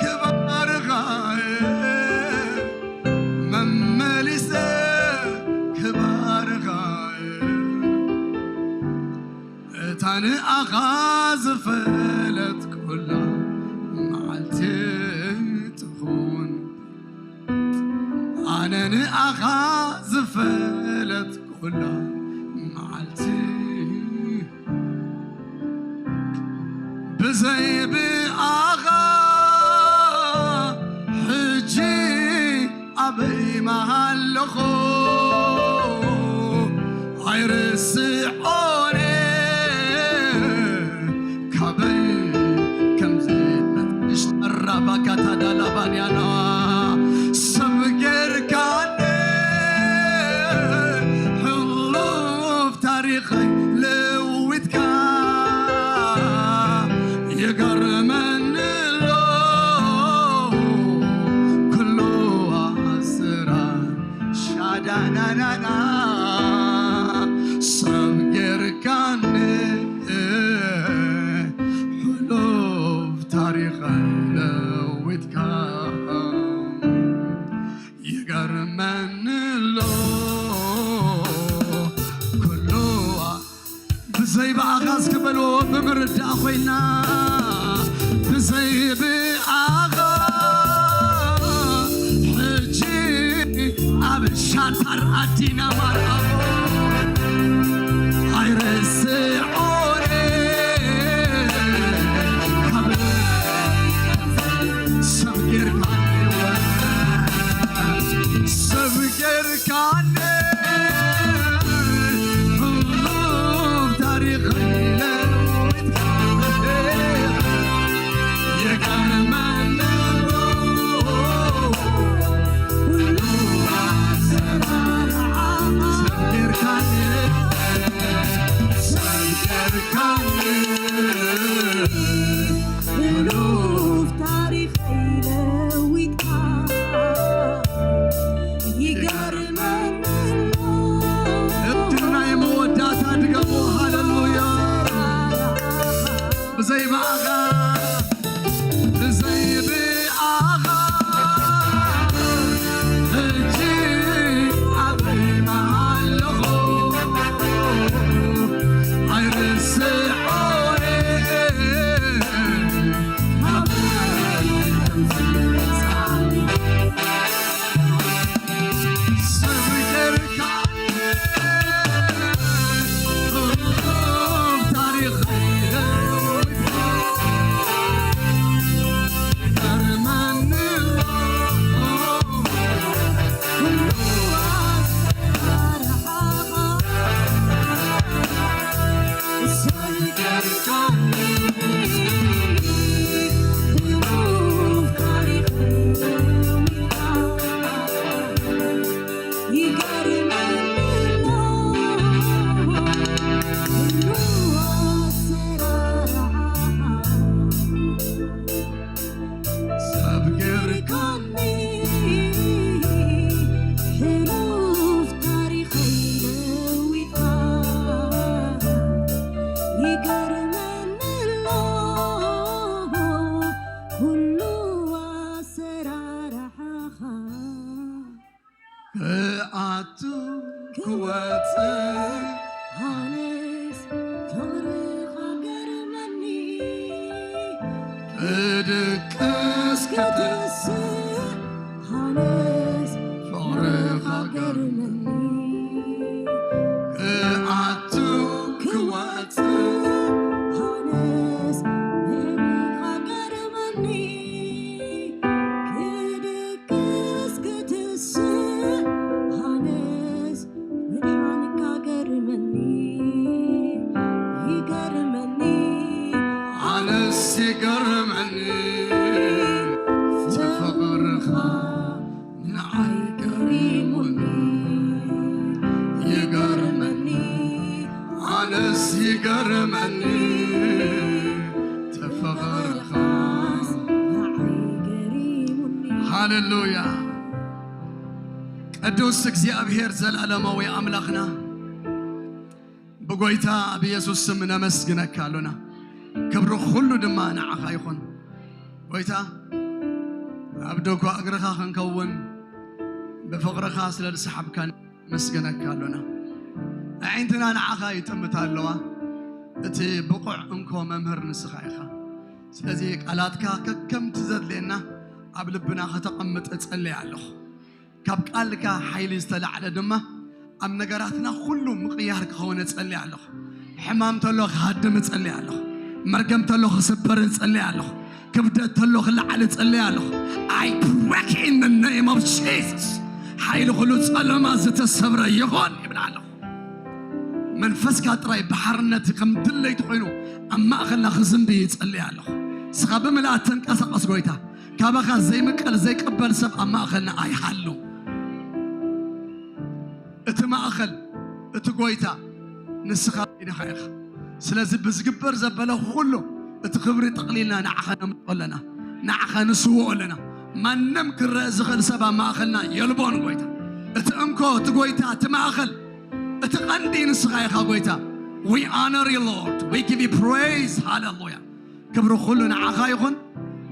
ክባርኻ እየ፣ መመሊሰ ክባርኻ እየ። እታ ንኣኻ ዝፈለጥኩላ መዓልቲ ትኹን፣ ኣነ ንኣኻ ዝፈለጥኩላ መዓልቲ፣ ብዘይ ብኣኻ ሕጂ ኣበይ ምሃለኹ ኣይርስዖን፣ ካበይ ከም ዝመጽእ። ራባካታ ዳላባንያና ሰብ ጌርካኒ፣ ሕሉፍ ታሪኸይ ለዊጥካ ይገርመኒ ኣሎ ኩሉ ኣስራ ሻዳናናና ሰብ ጌርካኒ፣ ሕሉፍ ታሪኸይ ለዊጥካ ይገርመኒ ኣሎ ኩሉ። ብዘይ ብኣኻ እስኪ በልዎ፣ ብምርዳእ ኮይና ብዘይ ብኣኻ ሕጂ ኣብ ሻታር ኣዲና ማርያም ኣይረስዖን። ካብ ሰብ ጌርካኒ፣ ሰብ ጌርካኒ፣ ሕሉፍ ታሪኸይ ለዊጥካ ይገርመኒ። ሕሉፍ ታሪኸይ ለዊጥካ ይገርመኒ ኣሎ። እቲ ናይ መወዳእታ ድገሞ። ሃሌሉያ። ብዘይ ብኣኻ፣ ብዘይ ብኣኻ ሕጂ ኣበይ ምሃለኹ ኣይርስዖን። ኣበይ ከም ዝመጽኣኒ ሰብ ገርካኒ ሕሉፍ ታሪኸይ ለዊጥካ ይገርመኒ ኣሎ ኩሉ ኣሰራርሓኻ። ክኣቱ ክወጽእ ኣነስ ፍቕርኻ ገርመኒ። ክድቅስ ክትስእ ኣነስ ፍቕርኻ ገርመኒ። ክኣቱ ክወጽእ ኣነስ ምሕረትኻ ገርመኒ። ክድቅስ ክትስእ ኣነስ ምድሓንካ ገርመኒ። ይገርመኒ ኣነስ ይገርመኒ። ፍቕርኻ ንዓይ ገሪሙኒ። ይገርመኒ ኣነስ ይገርመኒ። ፍቕርኻ ንዓይ ገሪሙኒ። ሃሌሉያ። ቅዱስ እግዚኣብሔር ዘላለማዊ ኣምላኽና፣ ብጎይታ ብየሱስ ስም ነመስግነካ ኣሎና። ክብሪ ኩሉ ድማ ንዓኻ ይኹን። ጎይታ፣ ኣብ ደጓ እግርኻ ክንከውን ብፍቕርኻ ስለ ዝሰሓብካን ነመስግነካ ኣሎና። ኣዒንትና ንዓኻ ይጥምታ ኣለዋ። እቲ ብቑዕ እንኮ መምህር ንስኻ ኢኻ። ስለዚ ቃላትካ ከከምቲ ዘድልየና ኣብ ልብና ከተቐምጥ እጸልይ ኣለኹ። ካብ ቃልካ ሓይሊ ዝተላዕለ ድማ ኣብ ነገራትና ኩሉ ምቕያር ክኸውን እጸልይ ኣለኹ። ሕማም ተሎ ክሃድም እጸልይ ኣለኹ። መርገም ተሎ ክስበር እጸልይ ኣለኹ። ክብደት ተሎ ክለዓል እጸልይ ኣለኹ። I break in the name of Jesus። ሓይሊ ኩሉ ጸለማ ዝተሰብረ ይኹን ይብል ኣለኹ። መንፈስካ ጥራይ ብሓርነት ከም ድለይቲ ኮይኑ ኣብ ማእኸልና ክዝንቢ ይጸልይ ኣለኹ። ንስኻ ብምልኣት ተንቀሳቐስ ጎይታ። ካባኻ ዘይምቀል ዘይቅበል ሰብ ኣብ ማእኸልና ኣይሃሉ። እቲ ማእኸል፣ እቲ ጎይታ ንስኻ በይንኻ ኢኻ። ስለዚ ብዝግበር ዘበለ ኩሉ እቲ ክብሪ ጠቕሊልና ንዓኻ ነምልኮ ኣለና፣ ንዓኻ ንስውኦ ኣለና። ማንም ክረአ ዝኽእል ሰብ ኣብ ማእኸልና የልቦን ጎይታ። እቲ እንኮ፣ እቲ ጎይታ፣ እቲ ማእኸል፣ እቲ ቀንዲ ንስኻ ኢኻ ጎይታ። We honor you Lord, we give you praise. ሃሌሉያ። ክብሪ ኩሉ ንዓኻ ይኹን።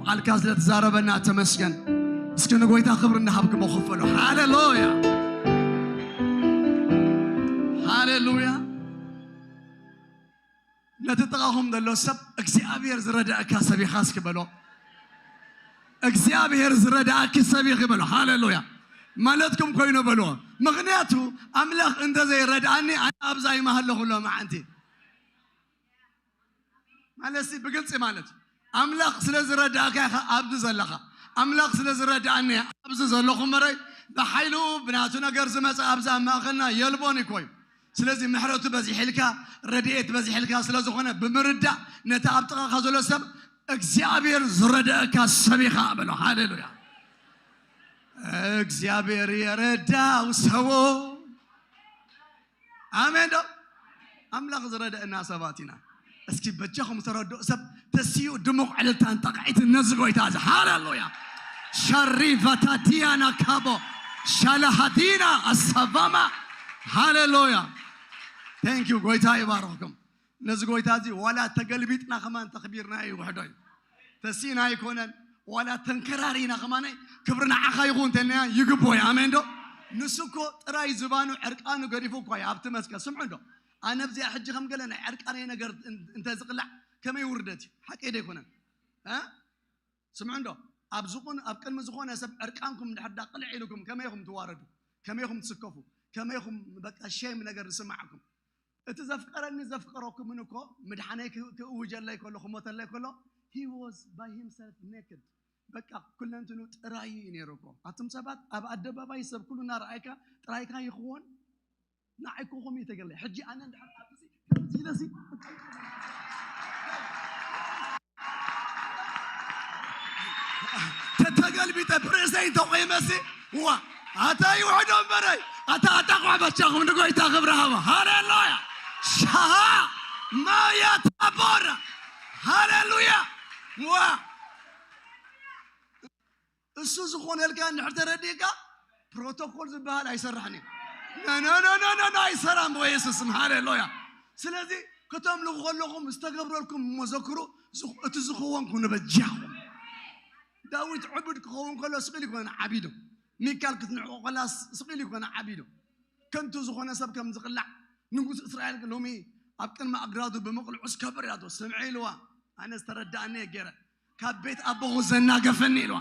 ቃልካ ስለ ትዛረበና ተመስገን። እስኪ ንጎይታ ክብሪ እናሃብክሞ ክፈሉ። ሃሌሉያ፣ ሃሌሉያ። ነቲ ጥቓኹም ዘሎ ሰብ እግዚኣብሔር ዝረዳእካ ሰብ ኢኻ እስኪ በሎ። እግዚኣብሔር ዝረዳእኪ ሰብ ኢኺ በሎ። ሃሌሉያ። ማለትኩም ኮይኑ በልዎ። ምኽንያቱ ኣምላኽ እንተዘይረድኣኒ ኣነ ኣብዛ ይመሃለኹ ሎማዓንቲ። ማለት ሲ ብግልጺ ማለት ኣምላኽ ስለ ዝረዳእካ ኢኻ ኣብዚ ዘለኻ። ኣምላኽ ስለ ዝረዳእኒ ኣብዚ ዘለኹ እምበረይ ብሓይሉ ብናቱ ነገር ዝመጸ ኣብዚ ኣብ ማእኸልና የልቦን እኮ እዩ። ስለዚ ምሕረቱ በዚሕልካ፣ ረድኤት በዚሕልካ ስለ ዝኾነ ብምርዳእ ነቲ ኣብ ጥቓኻ ዘሎ ሰብ እግዚኣብሔር ዝረዳእካ ሰብ ኢኻ በሎ። ሃሌሉያ። እግዚኣብሔር የረዳው ሰዎ ኣሜን ዶ? ኣምላኽ ዝረደእና ሰባት ኢና። እስኪ በጃኹም ዝተረድኡ ሰብ ተስኡ ድሙቕ ዕልልታን ጠቕዒትን ነዚ ጎይታ እዚ። ሃሌሉያ። ሸሪፈታ ዲያና ካቦ ሻላሃዲና ኣሰቫማ። ሃሌሉያ። Thank you። ጎይታ ይባርኽኩም። ነዚ ጎይታ እዚ ዋላ ተገልቢጥና ከማን ተኽቢርና ይውሕዶ እዩ። ተሲእና ኣይኮነን፣ ዋላ ተንከራሪና ከማን ክብሪ ንዓኻ ይኹን እንተልና ይግቦ እዩ። ኣሜን ዶ? ንሱ እኮ ጥራይ ዝባኑ ዕርቃኑ ገዲፉ እኮ እዩ ኣብቲ መስቀል። ስምዑ እንዶ፣ ኣነ ኣብዚኣ ሕጂ ከም ገለ ናይ ዕርቃነይ ነገር እን-፣ እንተ ዝቕላዕ ከመይ ውርደት እዩ? ሓቀይ ዶ ኣይኮነን? እ? ስምዑ እንዶ፣ ኣብ ዝኹን-፣ ኣብ ቅድሚ ዝኾነ ሰብ ዕርቃንኩም እንድሕር ዳ ቅልዕ ኢልኩም ከመይ ኢኹም ትዋረዱ? ከመይ ኢኹም ትስከፉ? ከመይ ኢኹም በቃ ሼም ነገር ዝስማዓኩም? እቲ ዘፍቀረኒ ዘፍቀረኩምን እኮ ምድሓነይ ክ-፣ ክእውጀለይ ከሎ፣ ክሞተለይ ከሎ፣ he was by himself naked። በቃ ኩለንትኑ ጥራይ እዩ ነይሩ እኮ። ኣቱም ሰባት ኣብ ኣደባባይ ሰብ ኩሉ እናረኣይካ ጥራይካ ይኽወን? ንዓይ እኮ ከምኡ እዩ ተገርለይ። ሕጂ ኣነ እንድሕር ኣብዚ ከምዚ ኢለሲ ተተገልቢጠ ፕሬሰይ እንተቆይመሲ ዋ ኣታ ይውሕዶ እምበረይ ኣታ ኣታ ኳ በቻኹም ንጎይታ ክብሪ ሃቦ። ሃሌሉያ ሻሃ ማያ ታቦራ ሃሌሉያ ዋ እሱ ዝኾነልካ እንድሕር ተረዲእካ ፕሮቶኮል ዝበሃል ኣይሰርሕን እዩ። ኖ ኖ ኖ ኖ ኖ ኣይሰራን ብወየሱስ ስም ሃሌሉያ። ስለዚ ክተምልኹ ከለኹም ዝተገብረልኩም መዘክሩ ዝኽ- እቲ ዝኸውን ኩኑ በጃኹም። ዳዊት ዕቡድ ክኸውን ከሎ ስቕ ኢሉ ይኮነ ዓቢዱ። ሚካል ክትንዕቆ ከላ ስቕ ኢሉ ይኮነ ዓቢዱ። ከንቱ ዝኾነ ሰብ ከም ዝቕላዕ ንጉስ እስራኤል ሎሚ ኣብ ቅድሚ ኣግራቱ ብምቕልዑስ ከበር ኢላቶ ስምዒ ኢልዋ። ኣነ ዝተረዳእኒ ገይረ ካብ ቤት ኣቦኹ ዘናገፈኒ ኢልዋ።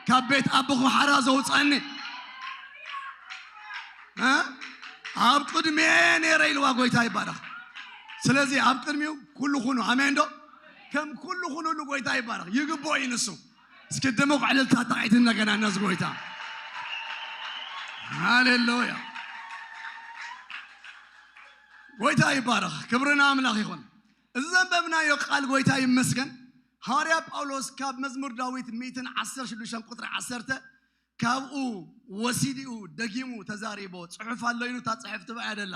ካብ ቤት ኣቦኹ ሓራ ዘውፃኒ እ? ኣብ ቅድሜ ነይረ ኢልዋ። ጎይታ ይባረኽ። ስለዚ ኣብ ቅድሚው ኩሉ ኩኑ ኣሜን ዶ? ከም ኩሉ ኩኑሉ ጎይታ ይባረኽ። ይግብኦ እዩ ንሱ። እስኪ ድሙቕ ዕልልታ ጣቂት እንደገና ነዚ ጎይታ ሃሌሉያ። ጎይታ ይባረኽ። ክብርና ኣምላኽ ይኹን። እዚ ዘንበብናዮ ቃል ጎይታ ይመስገን። ሃዋርያ ጳውሎስ ካብ መዝሙር ዳዊት ሚእትን ዓሰርተ ሽዱሽተን ቁጥሪ ዓሰርተ ካብኡ ወሲዲኡ ደጊሙ ተዛሪቦ። ጽሑፍ ኣሎ ኢሉ እታ ጽሕፍ ትበያ ደላ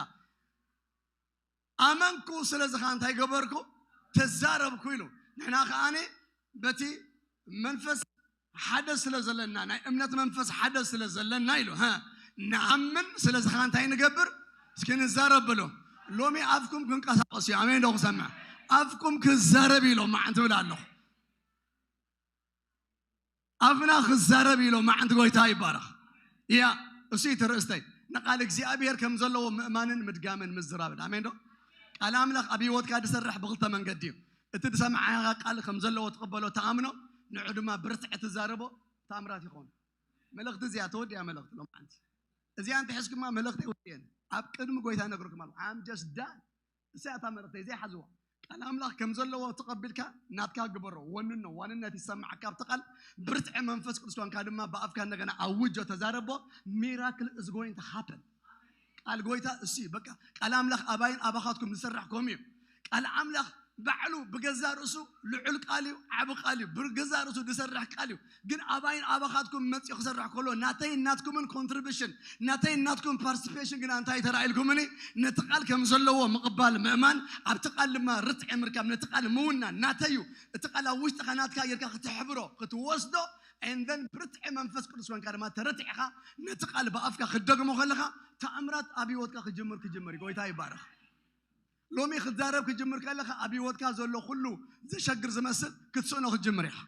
ኣመንኩ ስለዚ ኸዓ እንታይ ገበርኩ ተዛረብኩ ኢሉ። ንሕና ከዓኒ በቲ መንፈስ ሓደ ስለ ዘለና ናይ እምነት መንፈስ ሓደ ስለ ዘለና ኢሉ ሀ ንኣምን ስለዚ ኸዓ እንታይ ንገብር እስኪ ንዛረብ በሎ። ሎሚ ኣፍኩም ክንቀሳቀስ እዩ ኣሜን ዶ ክሰምዕ ኣፍኩም ክዛረብ ኢሎ ማዓን ትብል ኣለኹ ኣፍና ክዛረብ ኢሎ ማዓንቲ ጎይታ ይባረኽ እያ እሱ እዩ ትርእስተይ ንቃል እግዚኣብሔር ከም ዘለዎ ምእማንን ምድጋምን ምዝራብን ኣሜን ዶ ቃል ኣምላኽ ኣብ ህይወትካ ዝሰርሕ ብክልተ መንገዲ እዩ እቲ ዝሰማዕካ ቃል ከም ዘለዎ ትቕበሎ ተኣምኖ ንዑ ድማ ብርትዕ ትዛረቦ ተኣምራት ይኸውን መልእኽቲ እዚኣ ተወዲያ መልእኽቲ ሎማዓንቲ እዚኣ እንተሒዝኩማ መልእኽቲ ይወዲየን ኣብ ቅድሚ ጎይታ ነግርኩም ኣለኹ I'm just done እሳ እታ መልእኽተይ ዘይሓዝዋ ቃል ኣምላኽ ከም ዘለዎ ተቐቢልካ ናትካ ግበሮ ወንኖ ዋንነት ይሰማዓካ ኣብቲ ቃል ብርትዐ መንፈስ ቅዱስ ኮንካ ድማ ብኣፍካ እንደገና ኣውጆ ተዛረቦ miracle is going to happen ቃል ጎይታ እሱ እዩ በቃ ቃል ኣምላኽ ኣባይን ኣባኻትኩም ዝሰርሕ ከምኡ እዩ ቃል ኣምላኽ ባዕሉ ብገዛ ርእሱ ልዑል ቃል እዩ ዓቢ ቃል እዩ ብገዛ ርእሱ ዝሰርሕ ቃል እዩ ግን ኣባይን ኣባኻትኩም መፅኡ ክሰርሕ ከሎ ናተይን ናትኩምን contribution ናተይን ናትኩም participation ግና እንታይ ተራኢልኩምኒ ነቲ ቃል ከም ዘለዎ ምቕባል ምእማን ኣብቲ ቃል ድማ ርትዒ ምርካብ ነቲ ቃል ምውናን ናተዩ እቲ ቃል ኣብ ውሽጥኻ ናትካ ጌርካ ክትሕብሮ ክትወስዶ and then ብርትዒ መንፈስ ቅዱስ ኮንካ ድማ ተረቲዕኻ ነቲ ቃል ብኣፍካ ክትደግሞ ከለኻ ተኣምራት ኣብ ህይወትካ ክጅምር ክጅምር እዩ ጎይታ ይባረኽ ሎሚ ክትዛረብ ክጅምር ከለኻ ኣብ ህይወትካ ዘሎ ኩሉ ዘሸግር ዝመስል ክትስእኖ ክትጅምር ኢኻ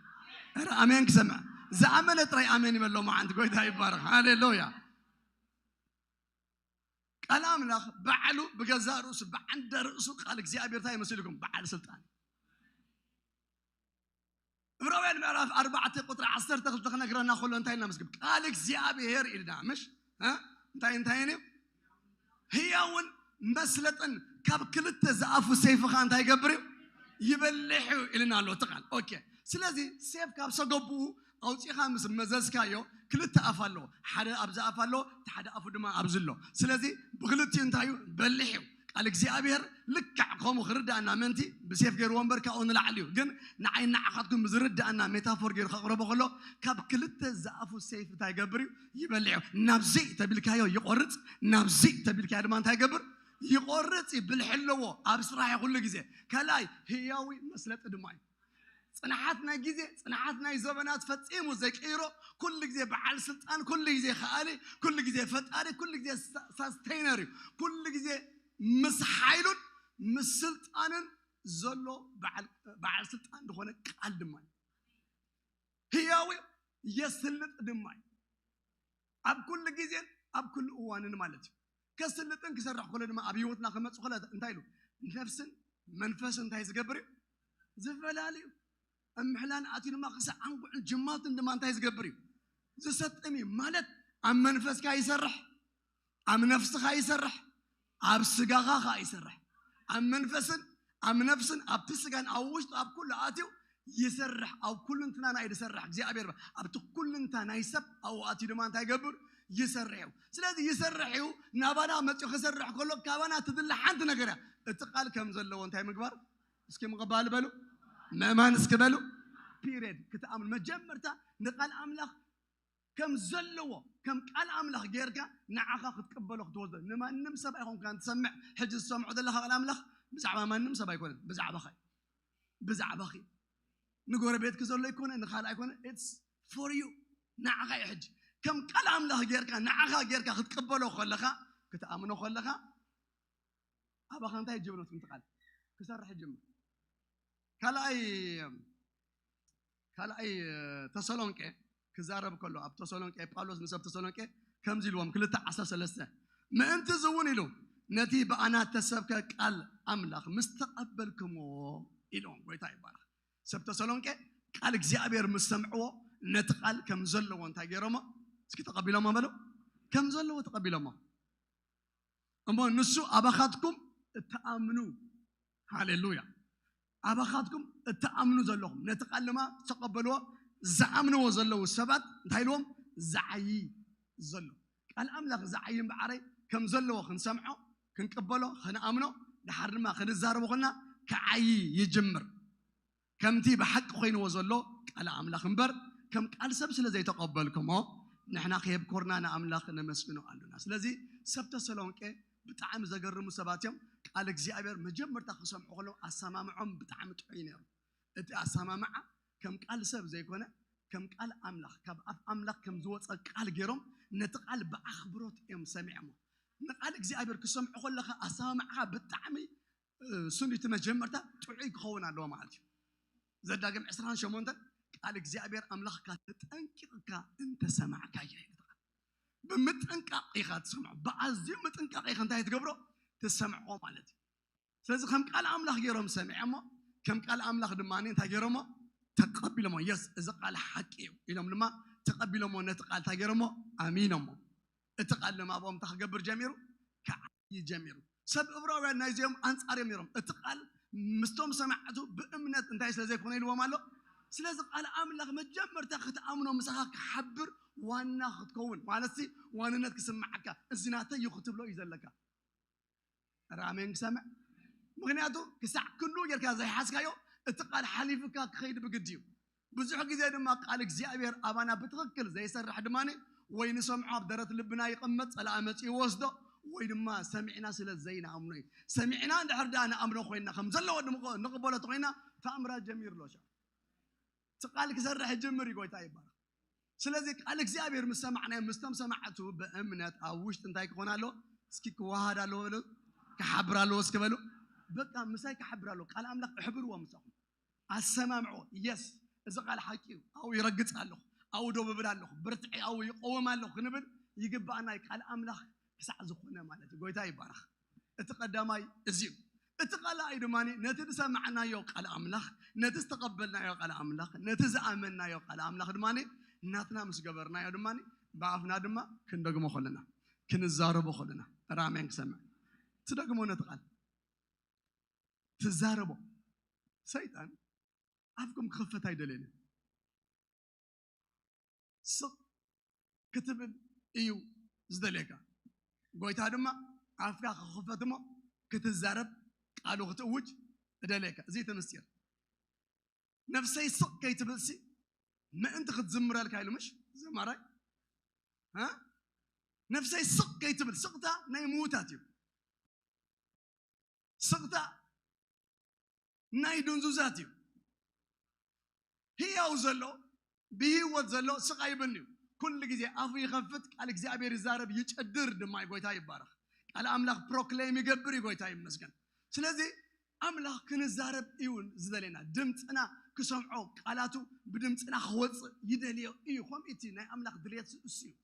ረ ኣሜን ክሰምዕ ዝኣመነ ጥራይ ኣሜን ይበሎ መዓንቲ ጎይታ ይባረኽ ሃሌሉያ ቃል ኣምላኽ ባዕሉ ብገዛ ርእሱ ብዓንደ ርእሱ ቃል እግዚኣብሔር እንታይ ይመስልኩም በዓል ስልጣን ዕብራውያን ምዕራፍ ኣርባዕተ ቁጥሪ ዓሰርተ ክልተ ክነግረና ከሎ እንታይ ኢልና መስግብ ቃል እግዚኣብሔር ኢልና ምሽ እ? እንታይ እንታይን እዩ ህያውን መስለጥን ካብ ክልተ ዝኣፉ ሰይፍኻ እንታይ ይገብር እዩ ይበልሕ እዩ ኢልና ኣሎ እቲ ቃል ኦኬ ስለዚ ሴፍ ካብ ሰገቡኡ ኣውፂኻ ምስ መዘዝካዮ ክልተ ኣፍ ኣለዎ ሓደ ኣብዚ ኣፍ ኣለዎ እቲ ሓደ ኣፉ ድማ ኣብዚ ኣሎ ስለዚ ብክልቲኡ እንታይ እዩ በልሕ እዩ ቃል እግዚኣብሔር ልክዕ ከምኡ ክርዳእና ምእንቲ ብሴፍ ገይርዎ እምበር ካብኡ ንላዕሊ እዩ ግን ንዓይ ንዓኻትኩም ዝርዳእና ሜታፎር ገይሩ ከቕረቦ ከሎ ካብ ክልተ ዝኣፉ ሴፍ እንታይ ይገብር እዩ ይበልዕ እዩ ናብዚ ተቢልካዮ ይቆርፅ ናብዚ ተቢልካዮ ድማ እንታይ ይገብር ይቆርፅ እዩ ብልሒ ኣለዎ ኣብ ስራሕ ኩሉ ግዜ ካልኣይ ህያዊ መስለጢ ድማ እዩ ፅንሓት ናይ ግዜ ፅንሓት ናይ ዘበናት ፈፂሙ ዘይቅይሮ ኩሉ ግዜ በዓል ስልጣን ኩሉ ግዜ ከኣሊ ኩሉ ግዜ ፈጣሪ ኩሉ ግዜ ሳስተይነር እዩ ኩሉ ግዜ ምስ ሓይሉን ምስ ስልጣንን ዘሎ በዓል ስልጣን ዝኾነ ቃል ድማ እዩ ህያዊ የስልጥ ድማ እዩ ኣብ ኩሉ ግዜን ኣብ ኩሉ እዋንን ማለት እዩ ከስልጥን ክሰርሕ ከሎ ድማ ኣብ ህይወትና ክመፅ ከሎ እንታይ ኢሉ ነፍስን መንፈስ እንታይ ዝገብር እዩ ዝፈላል እዩ እምሕላን ኣትዩ ድማ ክሳዕ ዓንጉዕን ጅማትን ድማ እንታይ ዝገብር እዩ ዝሰጥም እዩ ማለት ኣብ መንፈስካ ይሰርሕ ኣብ ነፍስኻ ይሰርሕ ኣብ ስጋኻ ከዓ ይሰርሕ ኣብ መንፈስን ኣብ ነፍስን ኣብቲ ስጋን ኣብ ውሽጡ ኣብ ኩሉ ኣትዩ ይሰርሕ ኣብ ኩልንትና ናይ ዝሰርሕ እግዚኣብሔር ኣብቲ ኩልንታ ናይ ሰብ ኣብኡ ኣትዩ ድማ እንታይ ይገብር ይሰርሕ እዩ ስለዚ ይሰርሕ እዩ ናባና መፅኡ ክሰርሕ ከሎ ካባና ትድለ ሓንቲ ነገር እያ እቲ ቃል ከም ዘለዎ እንታይ ምግባር እስኪ ምቕባል በሉ ምእማን እስኪ በሉ ፒሬድ ክትኣምን መጀመርታ ንቃል ኣምላኽ ከም ዘለዎ ከም ቃል ኣምላኽ ጌርካ ንዓኻ ክትቅበሎ ክትወስዶ ንማንም ሰብ ኣይኮንካን ትሰምዕ። ሕጂ ዝሰምዖ ዘለኻ ቃል ኣምላኽ ብዛዕባ ማንም ሰብ ኣይኮነን፣ ብዛዕባኻ እዩ። ብዛዕባኺ ንጎረቤትኪ ዘሎ ኣይኮነ ንኻልእ ኣይኮነ it's for you ንዓኻ እዩ። ሕጂ ከም ቃል ኣምላኽ ጌርካ ንዓኻ ጌርካ ክትቅበሎ ከለኻ ክትኣምኖ ከለኻ ኣባኻ እንታይ ይጅምር? ትምቲ ቃል ክሰርሕ ይጅምር። ካልኣይ ካልኣይ ተሰሎንቄ ክዛረብ ከሎ ኣብ ተሰሎንቄ ጳውሎስ ንሰብ ተሰሎንቄ ከምዚ ኢልዎም ክልተ ዓሰርተ ሰለስተ ምእንቲ እዚ እውን ኢሉ ነቲ ብኣና ተሰብከ ቃል ኣምላኽ ምስ ተቐበልክምዎ ኢልዎም። ጎይታ ይባረኽ። ሰብ ተሰሎንቄ ቃል እግዚኣብሔር ምስ ሰምዕዎ ነቲ ቃል ከም ዘለዎ እንታይ ገይሮሞ? እስኪ ተቐቢሎሞ በሉ። ከም ዘለዎ ተቐቢሎሞ። እሞ ንሱ ኣባኻትኩም እትኣምኑ፣ ሃሌሉያ፣ ኣባኻትኩም እትኣምኑ ዘለኹም ነቲ ቃል ድማ ዝተቐበልዎ ዝኣምንዎ ዘለዉ ሰባት እንታይ ኢልዎም? ዝዓዪ ዘሎ ቃል ኣምላኽ ዝዓዪ እምበኣረይ ከም ዘለዎ ክንሰምዖ ክንቅበሎ ክንኣምኖ ድሓር ድማ ክንዛረቦ ኮና ክዓዪ ይጅምር። ከምቲ ብሓቂ ኮይንዎ ዘሎ ቃል ኣምላኽ እምበር ከም ቃል ሰብ ስለ ዘይተቐበልኩሞ ንሕና ከየብኮርና ንኣምላኽ ነመስግኖ ኣሉና። ስለዚ ሰብ ተሰሎንቄ ብጣዕሚ ዘገርሙ ሰባት እዮም። ቃል እግዚኣብሔር መጀመርታ ክሰምዑ ከለዉ ኣሰማምዖም ብጣዕሚ ጥዑይ ነይሩ። እቲ ኣሰማምዓ ከም ቃል ሰብ ዘይኮነ ከም ቃል ኣምላኽ ካብ ኣፍ ኣምላኽ ከም ዝወፀ ቃል ገይሮም ነቲ ቃል ብኣኽብሮት እዮም ሰሚዖሞ። ንቃል እግዚኣብሔር ክሰምዑ ከለኻ ኣሰማምዓኻ ብጣዕሚ እሱን እቲ መጀመርታ ጥዑይ ክኸውን ኣለዎ ማለት እዩ። ዘዳግም ዕስራን ሸሞንተን ቃል እግዚኣብሔር ኣምላኽካ ተጠንቂቕካ እንተሰማዕካዮ ይልካ። ብምጥንቃቕ ኢኻ ትሰምዖ። ብኣዝዩ ምጥንቃቕ ኢኻ እንታይ ትገብሮ? ትሰምዖ ማለት እዩ። ስለዚ ከም ቃል ኣምላኽ ገይሮም ሰሚዐሞ ከም ቃል ኣምላኽ ድማ እንታይ ገይሮሞ? ተቐቢሎሞ። የስ እዚ ቃል ሓቂ እዩ ኢሎም ድማ ተቐቢሎሞ። ነቲ ቃል እንታይ ገይሮሞ? ኣሚኖሞ። እቲ ቃል ድማ ኣብኦም እንታይ ክገብር ጀሚሩ? ክዓይ ጀሚሩ። ሰብ እብራውያን ናይዚኦም ኣንጻር እዮም ነይሮም። እቲ ቃል ምስቶም ሰማዕቱ ብእምነት እንታይ ስለ ዘይኮነ ኢልዎም ኣሎ። ስለዚ ቃል ኣምላኽ መጀመርታ ክትኣምኖ ምሳኻ ክሓብር ዋና ክትከውን ማለት ሲ ዋንነት ክስምዓካ እዚ ናተይ እዩ ክትብሎ እዩ ዘለካ። ራሜን ክሰምዕ ምክንያቱ ክሳዕ ክንዱ ጌርካ ዘይሓዝካዮ እቲ ቃል ሓሊፍካ ክኸይድ ብግዲ እዩ። ብዙሕ ግዜ ድማ ቃል እግዚኣብሔር ኣባና ብትኽክል ዘይሰርሕ ድማ ወይ ንሰምዖ ኣብ ደረት ልብና ይቕመጥ ጸላኣ መጺኡ ይወስዶ ወይ ድማ ሰሚዕና ስለ ዘይንኣምኖ እዩ። ሰሚዕና እንድሕር ደኣ ንኣምኖ ኮይንና ከም ዘለዎ ንቕበሎ ተኮይና ተኣምራት ጀሚሩ ኣሎ። እቲ ቃል ክሰርሕ ይጅምር እዩ። ጎይታ ይባረክ። ስለዚ ቃል እግዚኣብሔር ምስ ሰማዕናዮ ምስቶም ሰማዕቱ ብእምነት ኣብ ውሽጢ እንታይ ክኾን ኣለዎ? እስኪ ክወሃድ ኣለዎ በሉ። ክሓብር ኣለዎ እስኪ በሉ። በቃ ምሳይ ክሓብር ኣለዎ። ቃል ኣምላኽ እሕብርዎ ምሳኹም። ኣሰማምዕዎ። የስ እዚ ቃል ሓቂ እዩ። ኣብኡ ይረግጽ ኣለኹ፣ ኣብኡ ደው እብል ኣለኹ፣ ብርትዐይ ኣብኡ ይቐውም ኣለኹ ክንብል ይግባኣና እዩ። ቃል ኣምላኽ ክሳዕ ዝኾነ ማለት እዩ። ጎይታ ይባረኽ። እቲ ቀዳማይ እዚ እዩ። እቲ ካልኣይ ድማ ነቲ ዝሰማዕናዮ ቃል ኣምላኽ፣ ነቲ ዝተቐበልናዮ ቃል ኣምላኽ፣ ነቲ ዝኣመንናዮ ቃል ኣምላኽ ድማ ናትና ምስ ገበርናዮ ድማ ብኣፍና ድማ ክንደግሞ ከለና ክንዛረቦ ከለና ራሜን ክሰምዕ ትደግሞ ነቲ ቃል ትዛረቦ ሰይጣን ኣፍኩም ክኸፈት ኣይደልየንን። ስቕ ክትብል እዩ ዝደልየካ። ጎይታ ድማ ኣፍካ ክኽፈት እሞ ክትዛረብ ቃሉ ክትእውጅ እደልየካ። እዚ እቲ ምስጢር። ነፍሰይ ስቕ ከይትብል ሲ ምእንቲ ክትዝምረልካ ኢሉ ምሽ ዘማራይ እ? ነፍሰይ ስቕ ከይትብል ስቕታ ናይ ምዉታት እዩ። ስቕታ ናይ ድንዙዛት እዩ። ህያው ዘሎ ብህይወት ዘሎ ስቕ ኣይብልን እዩ። ኩሉ ግዜ ኣፉ ይኸፍት፣ ቃል እግዚኣብሔር ይዛረብ፣ ይጨድር ድማ እዩ። ጎይታ ይባረኽ። ቃል ኣምላኽ ፕሮክሌም ይገብር እዩ። ጎይታ ይመስገን። ስለዚ ኣምላኽ ክንዛረብ እዩ ዝደልየና። ድምፅና ክሰምዖ፣ ቃላቱ ብድምፅና ክወፅእ ይደልዮ እዩ። ከምኡ እቲ ናይ ኣምላኽ ድልየት እሱ እዩ።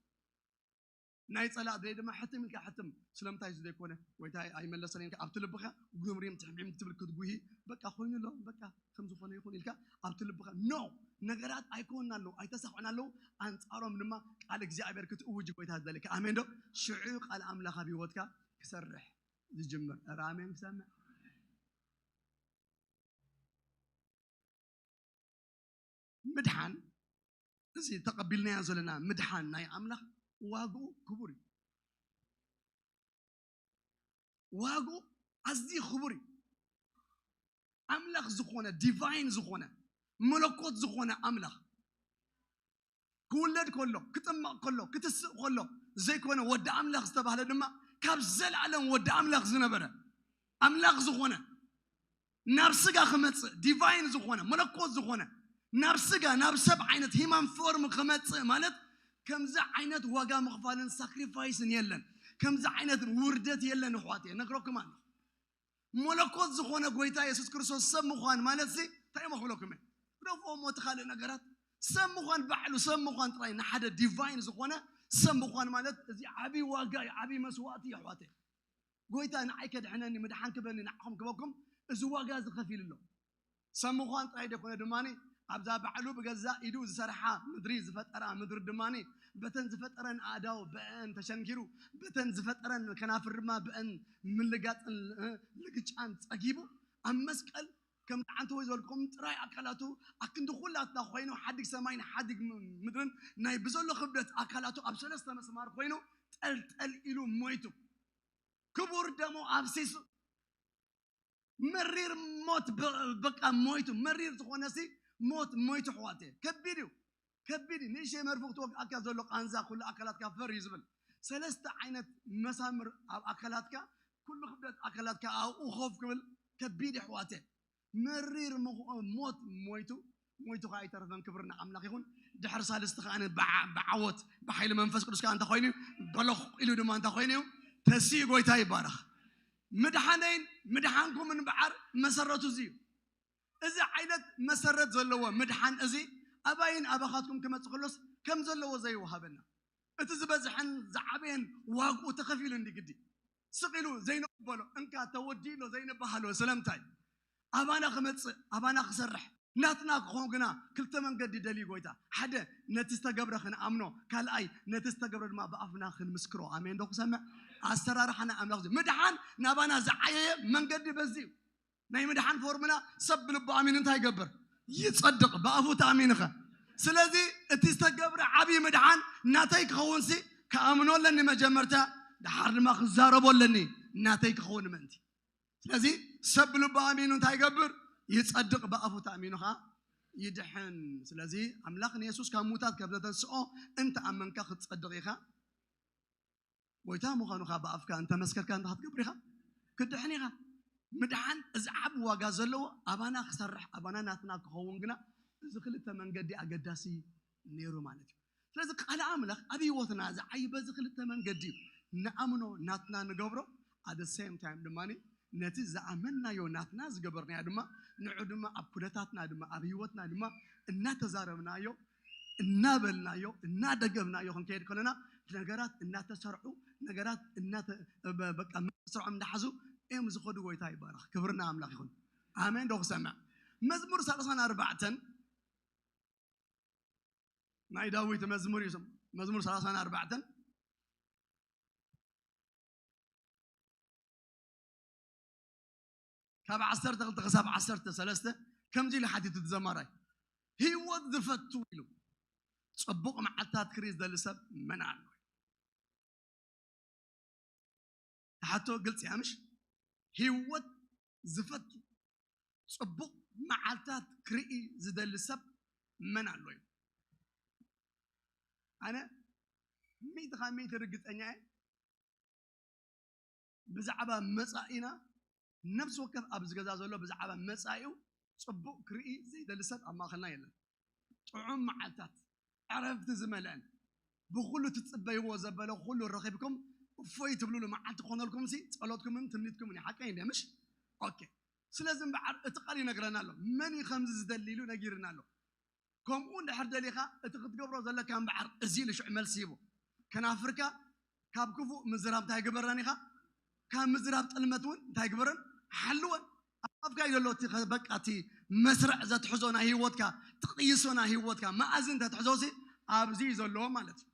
ናይ ጸላእ ድሌት ድማ ሕትም ኢልካ ሕትም። ስለምንታይ እዚ ዘይኮነ? ጎይታ ኣይመለሰን ኢልካ ኣብቲ ልብኻ ጉምሪም ትሕምዒም ትብል ክትጉሂ፣ በቃ ኮይኑ ኣሎ፣ በቃ ከም ዝኾነ ይኹን ኢልካ ኣብቲ ልብኻ ኖ፣ ነገራት ኣይኮኑን ኣለዉ፣ ኣይተሳኽዑን ኣለዉ፣ ኣንጻሮም ድማ ቃል እግዚኣብሔር ክትእውጅ ጎይታ ዝደልየካ። ኣሜን ዶ? ሽዑ ቃል ኣምላኽ ኣብ ህይወትካ ክሰርሕ ዝጅምር። ኧረ ኣሜን ክሰምዕ። ምድሓን እዚ ተቐቢልናዮ ዘለና ምድሓን ናይ ኣምላኽ ዋግኡ ክቡር እዩ። ዋግኡ ኣዝዩ ክቡር እዩ። ኣምላኽ ዝኾነ ዲቫይን ዝኾነ መለኮት ዝኾነ ኣምላኽ ክውለድ ከሎ፣ ክጥመቕ ከሎ፣ ክትስእ ከሎ ዘይኮነ፣ ወዲ ኣምላኽ ዝተባህለ ድማ ካብ ዘለኣለም ወዲ ኣምላኽ ዝነበረ፣ ኣምላኽ ዝኾነ፣ ናብ ስጋ ክመጽእ፣ ዲቫይን ዝኾነ፣ መለኮት ዝኾነ፣ ናብ ስጋ፣ ናብ ሰብ ዓይነት ሂማን ፎርም ክመጽእ ማለት፣ ከምዚ ዓይነት ዋጋ ምኽፋልን ሳክሪፋይስን የለን። ከምዚ ዓይነት ውርደት የለን ኣሕዋት፣ ነግረኩም ኣለኹ። መለኮት ዝኾነ ጎይታ የሱስ ክርስቶስ ሰብ ምዃን ማለት ሲ እንታይ እሞ ክብለኩም እየ? ግደፎ እሞ እቲ ካልእ ነገራት፣ ሰብ ምዃን፣ ባዕሉ ሰብ ምዃን ጥራይ፣ ንሓደ ዲቫይን ዝኾነ ሰብ ምዃን ማለት እዚ ዓቢ ዋጋ እዩ፣ ዓቢ መስዋእቲ እዩ ኣሕዋተይ። ጎይታ ንዓይ ከድሕነኒ፣ ምድሓን ክበኒ፣ ንዓኹም ክበኩም፣ እዚ ዋጋ እዚ ከፊሉ ኣሎ። ሰብ ምዃን ጥራይ ደይኮነ ድማ ኣብዛ ባዕሉ ብገዛእ ኢዱ ዝሰርሓ ምድሪ፣ ዝፈጠራ ምድሪ ድማ፣ በተን ዝፈጠረን ኣእዳው ብአን ተሸንኪሩ፣ በተን ዝፈጠረን ከናፍር ድማ ብአን ምልጋጥን፣ እ፣ ልግጫን ጸጊቡ፣ ኣብ መስቀል ከም ሓንቲ ወይ ዝበልኩም ጥራይ ኣካላቱ ኣክንዲ ኩላትና ኮይኑ፣ ሓዲግ ሰማይን ሓዲግ ም-፣ ምድርን ናይ ብዘሎ ክብደት ኣካላቱ ኣብ ሰለስተ መስማር ኮይኑ ጠልጠል ኢሉ ሞይቱ። ክቡር ደሙ ኣፍሲሱ። መሪር ሞት በ-፣ በቃ ሞይቱ። መሪር ዝኾነ ሲ ሞት ሞይቱ ኣሕዋተይ። ከቢድ እዩ። ከቢድ እዩ። ንእሽተይ መርፍእ ክትወግኣካ ዘሎ ቃንዛ ኩሉ ኣካላትካ ፈር እዩ ዝብል። ሰለስተ ዓይነት መሳምር ኣብ ኣካላትካ፣ ኩሉ ክብደት ኣካላትካ ኣብኡ ኮፍ ክብል ከቢድ እዩ ኣሕዋተይ። መሪር ምኽ-፣ ሞት ሞይቱ፣ ሞይቱ ከኣ ኣይተረፈን። ክብሪ ንኣምላኽ ይኹን። ድሕሪ ሳልስቲ ከኣ ብዓ-፣ ብዓወት ብሓይሊ መንፈስ ቅዱስ ከኣ እንታይ ኮይኑ እዩ? በሎኽ ኢሉ ድማ እንታይ ኮይኑ እዩ? ተሲኡ። ጎይታ ይባረኽ። ምድሓነይን ምድሓንኩምን እምበኣር መሰረቱ እዚ እዩ። እዚ ዓይነት መሰረት ዘለዎ ምድሓን እዚ ኣባይን ኣባኻትኩም ክመጽእ ከሎስ ከም ዘለዎ ዘይወሃበና። እቲ ዝበዝሐን ዝዓበየን ዋግኡ ተኸፊሉ እንዲ ግዲ። ስቕ ኢሉ ዘይንቕበሎ፣ እንካ ተወዲእሎ ዘይንበሃሎ ስለምንታይ? ኣባና ክመጽእ፣ ኣባና ክሰርሕ፣ ናትና ክኸውን ግና ክልተ መንገዲ ደልዩ ጎይታ። ሓደ፣ ነቲ ዝተገብረ ክንኣምኖ፣ ካልኣይ፣ ነቲ ዝተገብረ ድማ ብኣፍና ክንምስክሮ። ኣሜን ዶ ክሰምዕ? ኣሰራርሓና ኣምላኽ እዚ። ምድሓን ናባና ዝዓየየ መንገዲ በዚ እዩ። ናይ ምድሓን ፎርሙላ፣ ሰብ ብልቡ ኣሚኑ እንታይ ይገብር? ይጸድቕ፣ ብኣፉ ተኣሚንኸ። ስለዚ እቲ ዝተገብረ ዓብዪ ምድሓን ናተይ ክኸውንሲ ክኣምኖ ኣለኒ መጀመርታ፣ ደሓር ድማ ክዛረቦ ኣለኒ ናተይ ክኸውን ምእንቲ። ስለዚ ሰብ ብልቡ ኣሚኑ እንታይ ይገብር? ይጸድቕ፣ ብኣፉ ተኣሚኑ ኸኣ ይድሕን። ስለዚ ኣምላኽ ንየሱስ ካብ ሙታት ከም ዘተንስኦ እንተ ኣመንካ ክትጸድቕ ኢኻ። ጎይታ ምዃኑ ካብ ብኣፍካ እንተ መስከርካ እንታይ ክትገብር ኢኻ? ክትድሕን ኢኻ። ምድሓን እዚ ዓቢ ዋጋ ዘለዎ ኣባና ክሰርሕ፣ ኣባና ናትና ክኸውን ግና እዚ ክልተ መንገዲ ኣገዳሲ ነይሩ ማለት እዩ። ስለዚ ቃል ኣምላኽ ኣብ ህይወትና ዝዓዪ በዚ ክልተ መንገዲ እዩ። ንኣምኖ ናትና ንገብሮ፣ at the same time ድማ ነቲ ዝኣመንናዮ ናትና ዝገበርናዮ ድማ ንዑ ድማ ኣብ ኩነታትና ድማ ኣብ ህይወትና ድማ እናተዛረብናዮ እናበልናዮ እናደገምናዮ ክንከይድ ከለና ነገራት እናተሰርዑ ነገራት እናተ-፣ በ-፣ በቃ መስርዖም እንዳሓዙ እዮም ዝኸዱ። ጎይታ ይባረኽ። ክብርና ኣምላኽ ይኹን። ኣሜን ዶ ክሰምዕ? መዝሙር ሰላሳን ኣርባዕተን ናይ ዳዊት መዝሙር እዩ። መዝሙር ሰላሳን ኣርባዕተን ካብ ዓሰርተ ክልተ ክሳብ ዓሰርተ ሰለስተ ከምዚ ኢሉ ሓቲቱ እቲ ዘማራይ፣ ህይወት ዝፈቱ ኢሉ፣ ጽቡቕ መዓልታት ክርኢ ዝደሊ ሰብ መን ኣሎ? እቲ ሕቶ ግልጺ እያ፣ ምሽ? ህይወት ዝፈቱ፣ ጽቡቕ መዓልታት ክርኢ ዝደሊ ሰብ መን ኣሎ እዩ? ኣነ ሚእቲ ካብ ሚእቲ ርግጸኛ እየ። ብዛዕባ መጻኢና፣ ነፍሲ ወከፍ ኣብዚ ገዛ ዘሎ ብዛዕባ መጻኢኡ ጽቡቕ ክርኢ ዘይደሊ ሰብ ኣብ ማእከልና የለን። ጥዑም መዓልታት፣ ዕረፍቲ ዝመልአን፣ ብኹሉ ትጽበይዎ ዘበለ ኩሉ ረኺብኩም እፎይ ትብሉሉ መዓልቲ ክኾነልኩምሲ ጸሎትኩምን ትምኒትኩምን እዩ። ሓቀይ እንድየ፣ ምሽ? ኦኬ። ስለዚ እምበዓር እቲ ቃል ይነግረና ኣሎ። መን እዩ ከምዚ ዝደሊ ኢሉ ነጊርና ኣሎ። ከምኡ እንድሕር ደሊኻ፣ እቲ ክትገብሮ ዘለካ እምበዓር እዚ ኢሉ ሽዑ መልሲ ሂቡ። ከናፍርካ ካብ ክፉእ ምዝራብ እንታይ ግበረን ኢኻ? ካብ ምዝራብ ጥልመት እውን እንታይ ግበረን? ሓልወን። ኣብ ኣፍካ እዩ ዘሎ እቲ ኸ-፣ በቃ እቲ መስርዕ ዘትሕዞ ናይ ህይወትካ፣ ትቕይሶ ናይ ህይወትካ መኣዝን ተትሕዞሲ ኣብዚ እዩ ዘለዎ ማለት እዩ።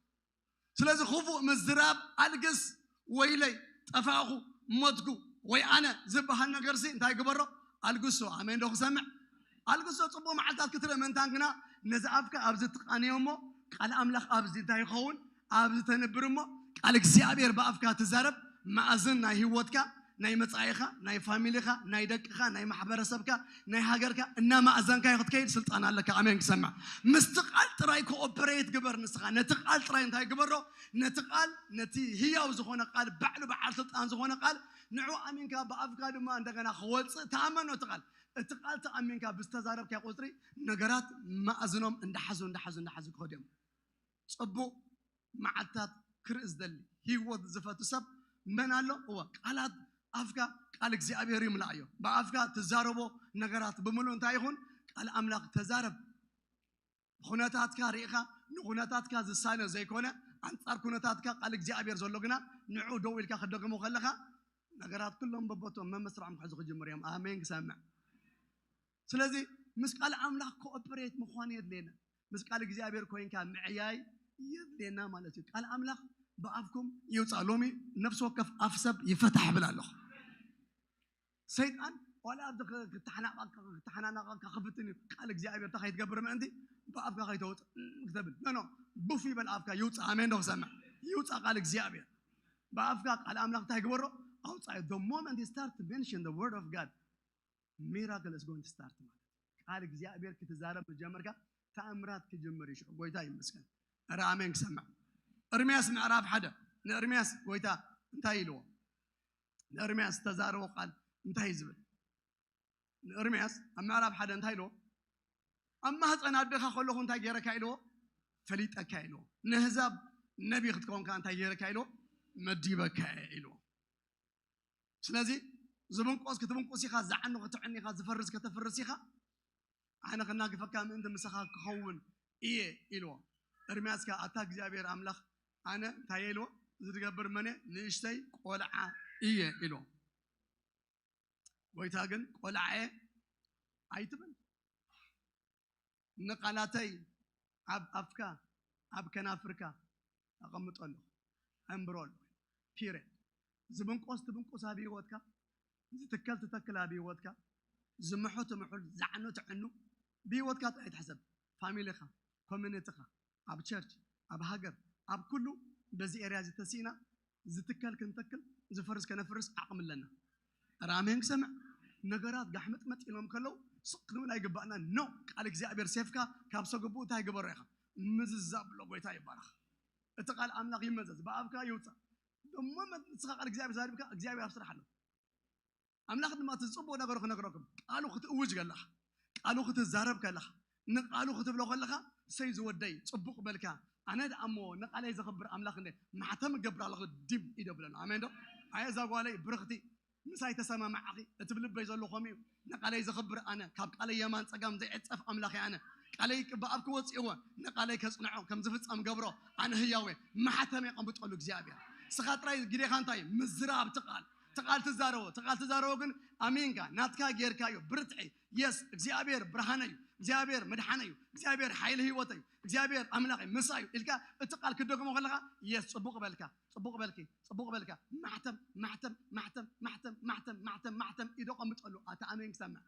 ስለዚ ክፉእ ምዝራብ ኣልግስ፣ ወይለይ፣ ጠፋእኹ፣ ሞትኩ፣ ወይ ኣነ ዝበሃል ነገርሲ እንታይ ግበሮ? ኣልግሶ። ኣሜን ዶ ክሰምዕ? ኣልግሶ። ጽቡቕ መዓልታት ክትርኢ ምእንታን ግና ነዚ ኣፍካ ኣብዚ ትቃንዮ እሞ ቃል ኣምላኽ ኣብዚ እንታይ ይኸውን? ኣብዚ ተንብር እሞ ቃል እግዚኣብሔር ብኣፍካ ትዛረብ መኣዝን ናይ ህይወትካ ናይ መጻኢኻ፣ ናይ ፋሚሊኻ፣ ናይ ደቅኻ፣ ናይ ማሕበረሰብካ፣ ናይ ሃገርካ እናማእዘንካዮ ክትከይድ ስልጣን ኣለካ። ኣሜን ክሰምዕ። ምስቲ ቃል ጥራይ ኮኦፐሬት ግበር ንስኻ። ነቲ ቃል ጥራይ እንታይ ግበሮ? ነቲ ቃል፣ ነቲ ህያው ዝኾነ ቃል፣ ባዕሉ በዓል ስልጣን ዝኾነ ቃል፣ ንዑ ኣሚንካ ብኣፍካ ድማ እንደገና ክወጽእ ተኣመኖ። እቲ ቃል፣ እቲ ቃል ተኣሚንካ ብዝተዛረብካ ቁጽሪ ነገራት ማእዝኖም እንዳሓዙ፣ እንዳሓዙ፣ እንዳሓዙ ክኸዱ እዮም። ጽቡቕ መዓልታት ክርኢ ዝደሊ፣ ህይወት ዝፈቱ ሰብ መን ኣሎ? እወ፣ ቃላት ኣፍካ ቃል እግዚኣብሔር ይምላእዮ። ብኣፍካ ትዛረቦ ነገራት ብምሉእ እንታይ ይኹን? ቃል ኣምላኽ ተዛረብ። ኩነታትካ ርኢኻ ንኩነታትካ ዝሳነ ዘይኮነ፣ ኣንጻር ኩነታትካ ቃል እግዚኣብሔር ዘሎ ግና ንዑ ደው ኢልካ ክደግሞ ከለኻ ነገራት ኩሎም በቦቶም መመስርዖም ክሕዙ ክጅምር እዮም። ኣሜን ክሰምዕ። ስለዚ ምስ ቃል ኣምላኽ ኮኦፐሬት ምዃን የድልየና። ምስ ቃል እግዚኣብሔር ኮይንካ ምዕያይ የድልየና ማለት እዩ። ቃል ኣምላኽ ብኣፍኩም ይውፃእ። ሎሚ ነፍሲ ወከፍ ኣፍ ሰብ ይፈታሕ ይብል ኣለኹ። ሰይጣን ዋላ ኣብዚ ክ- ክተሓናቐካ ክተሓናናቐካ ክፍትን እዩ። ቃል እግዚኣብሔር እንታይ ከይትገብር ምእንቲ ብኣፍካ ከይተውፅእ እም ክተብል ኖ ኖ ቡፍ ይበል ኣፍካ ይውፃእ። ኣሜን ዶ ክሰምዕ? ይውፃእ ቃል እግዚኣብሔር ብኣፍካ ቃል ኣምላኽ እንታይ ግበሮ? ኣውፃዮ። The moment you start to mention the word of God, miracle is going to start ማለት ቃል እግዚኣብሔር ክትዛረብ ምጀመርካ ተኣምራት ክጅምር እዩ። ሽዑ ጎይታ ይመስገን። ኧረ ኣሜን ክሰምዕ። እርምያስ ምዕራፍ ሓደ ንእርምያስ ጎይታ እንታይ ኢልዎ? ንእርምያስ ዝተዛረቦ ቃል እንታይ እዩ ዝብል? ንእርምያስ ኣብ ምዕራፍ ሓደ እንታይ ኢልዎ? ኣብ ማህፀን ኣደኻ ከለኹ እንታይ ገይረካ ኢልዎ? ፈሊጠካ ኢልዎ። ንህዛብ ነቢ ክትከውን ከኣ እንታይ ገይረካ ኢልዎ? መዲበካ እየ ኢልዎ። ስለዚ ዝብንቆስ ክትብንቁስ ኢኻ፣ ዝዓኑ ክትዕኒ ኢኻ፣ ዝፈርስ ከተፍርስ ኢኻ። ኣነ ክናግፈካ ምእንቲ ምሳኻ ክኸውን እየ ኢልዎ። እርምያስ ከኣ ኣታ እግዚኣብሔር ኣምላኽ ኣነ እንታይ እየ ኢልዎ? እዚ ዝገብር መን እየ? ንእሽተይ ቆልዓ እየ ኢልዎ። ጎይታ ግን ቆልዓ እየ ኣይትበል። ንቓላተይ ኣብ ኣፍካ ኣብ ከናፍርካ ኣቐምጦ ኣለኹ። ኣንብሮ ኣለኹ። ፒሬድ። ዝብንቆስ ትብንቁስ ኣብ ህይወትካ፣ ዝትከል ትተክል ኣብ ህይወትካ፣ ዝምሑ ትምሑል፣ ዝዓኑ ትዕኑ ብህይወትካ ጥራይ ትሕሰብ። ፋሚሊኻ፣ ኮሚኒቲኻ፣ ኣብ ቸርች፣ ኣብ ሃገር፣ ኣብ ኩሉ በዚ ኤርያ እዚ ተሲእና ዝትከል ክንተክል ዝፈርስ ከነፍርስ ዓቕሚ ኣለና። ኧረ ኣሜን ክሰምዕ። ነገራት ጋሕምጥመጥ ኢሎም ከለዉ ስቕ ክንብል ኣይግባእና። ኖ ቃል እግዚኣብሔር ሴፍካ ካብ ሰገቡኡ እንታይ ግበሮ ኢኻ ምዝዛብ ብሎ ጎይታ ይባረኽ። እቲ ቃል ኣምላኽ ይመዘዝ ብኣፍካ ይውፃእ። ደሞ ንስኻ ቃል እግዚኣብሔር ዛሪብካ እግዚኣብሔር ኣብ ስራሕ ኣሎ። ኣምላኽ ድማ እቲ ዝፅቡቕ ነገሩ ክነግረኩም ቃሉ ክትእውጅ ከለኻ ቃሉ ክትዛረብ ከለኻ ንቃሉ ክትብሎ ከለኻ ሰይ ዝወደይ ፅቡቕ በልካ ኣነ ደኣ እሞ ንቃለይ ዘኽብር ኣምላኽ እንደ ማሕተም እገብር ኣለኹ ድም ይደብለሉ ኣሜን ዶ ኣየ እዛ ጓለይ ብርኽቲ ምሳይ ተሰማማዕኺ እቲ ብልበይ ዘሎ ከምኡ እዩ ንቃለይ ዘኽብር ኣነ ካብ ቃለይ የማን ፀጋም ዘይዕፀፍ ኣምላኽ ኣነ ቃለይ ብኣብ ክወፅእዎ ንቃለይ ከፅንዖ ከም ዝፍፀም ገብሮ ኣነ ህያወ ማሕተም የቐምጠሉ እግዚኣብሔር ስኻ ጥራይ ግዴኻ እንታይ ምዝራብ ትቃል ትቃል ትዛረቦ ትቃል ትዛረቦ ግን ኣሚንካ ናትካ ጌርካዮ ብርትዒ የስ እግዚኣብሔር ብርሃነ እዩ እግዚኣብሔር መድሓነ እዩ እግዚኣብሔር ሓይሊ ህይወተ እዩ እግዚኣብሔር ኣምላኽ ምሳ እዩ ኢልካ እቲ ቃል ክደግሞ ከለኻ የስ ፅቡቕ በልካ ፅቡቕ በልኪ ፅቡቕ በልካ ማሕተም ማሕተም ማሕተም ማሕተም ማሕተም ማሕተም ማሕተም ኢዶ ቀምጠሉ ኣታ ኣሜን ክሰምዕ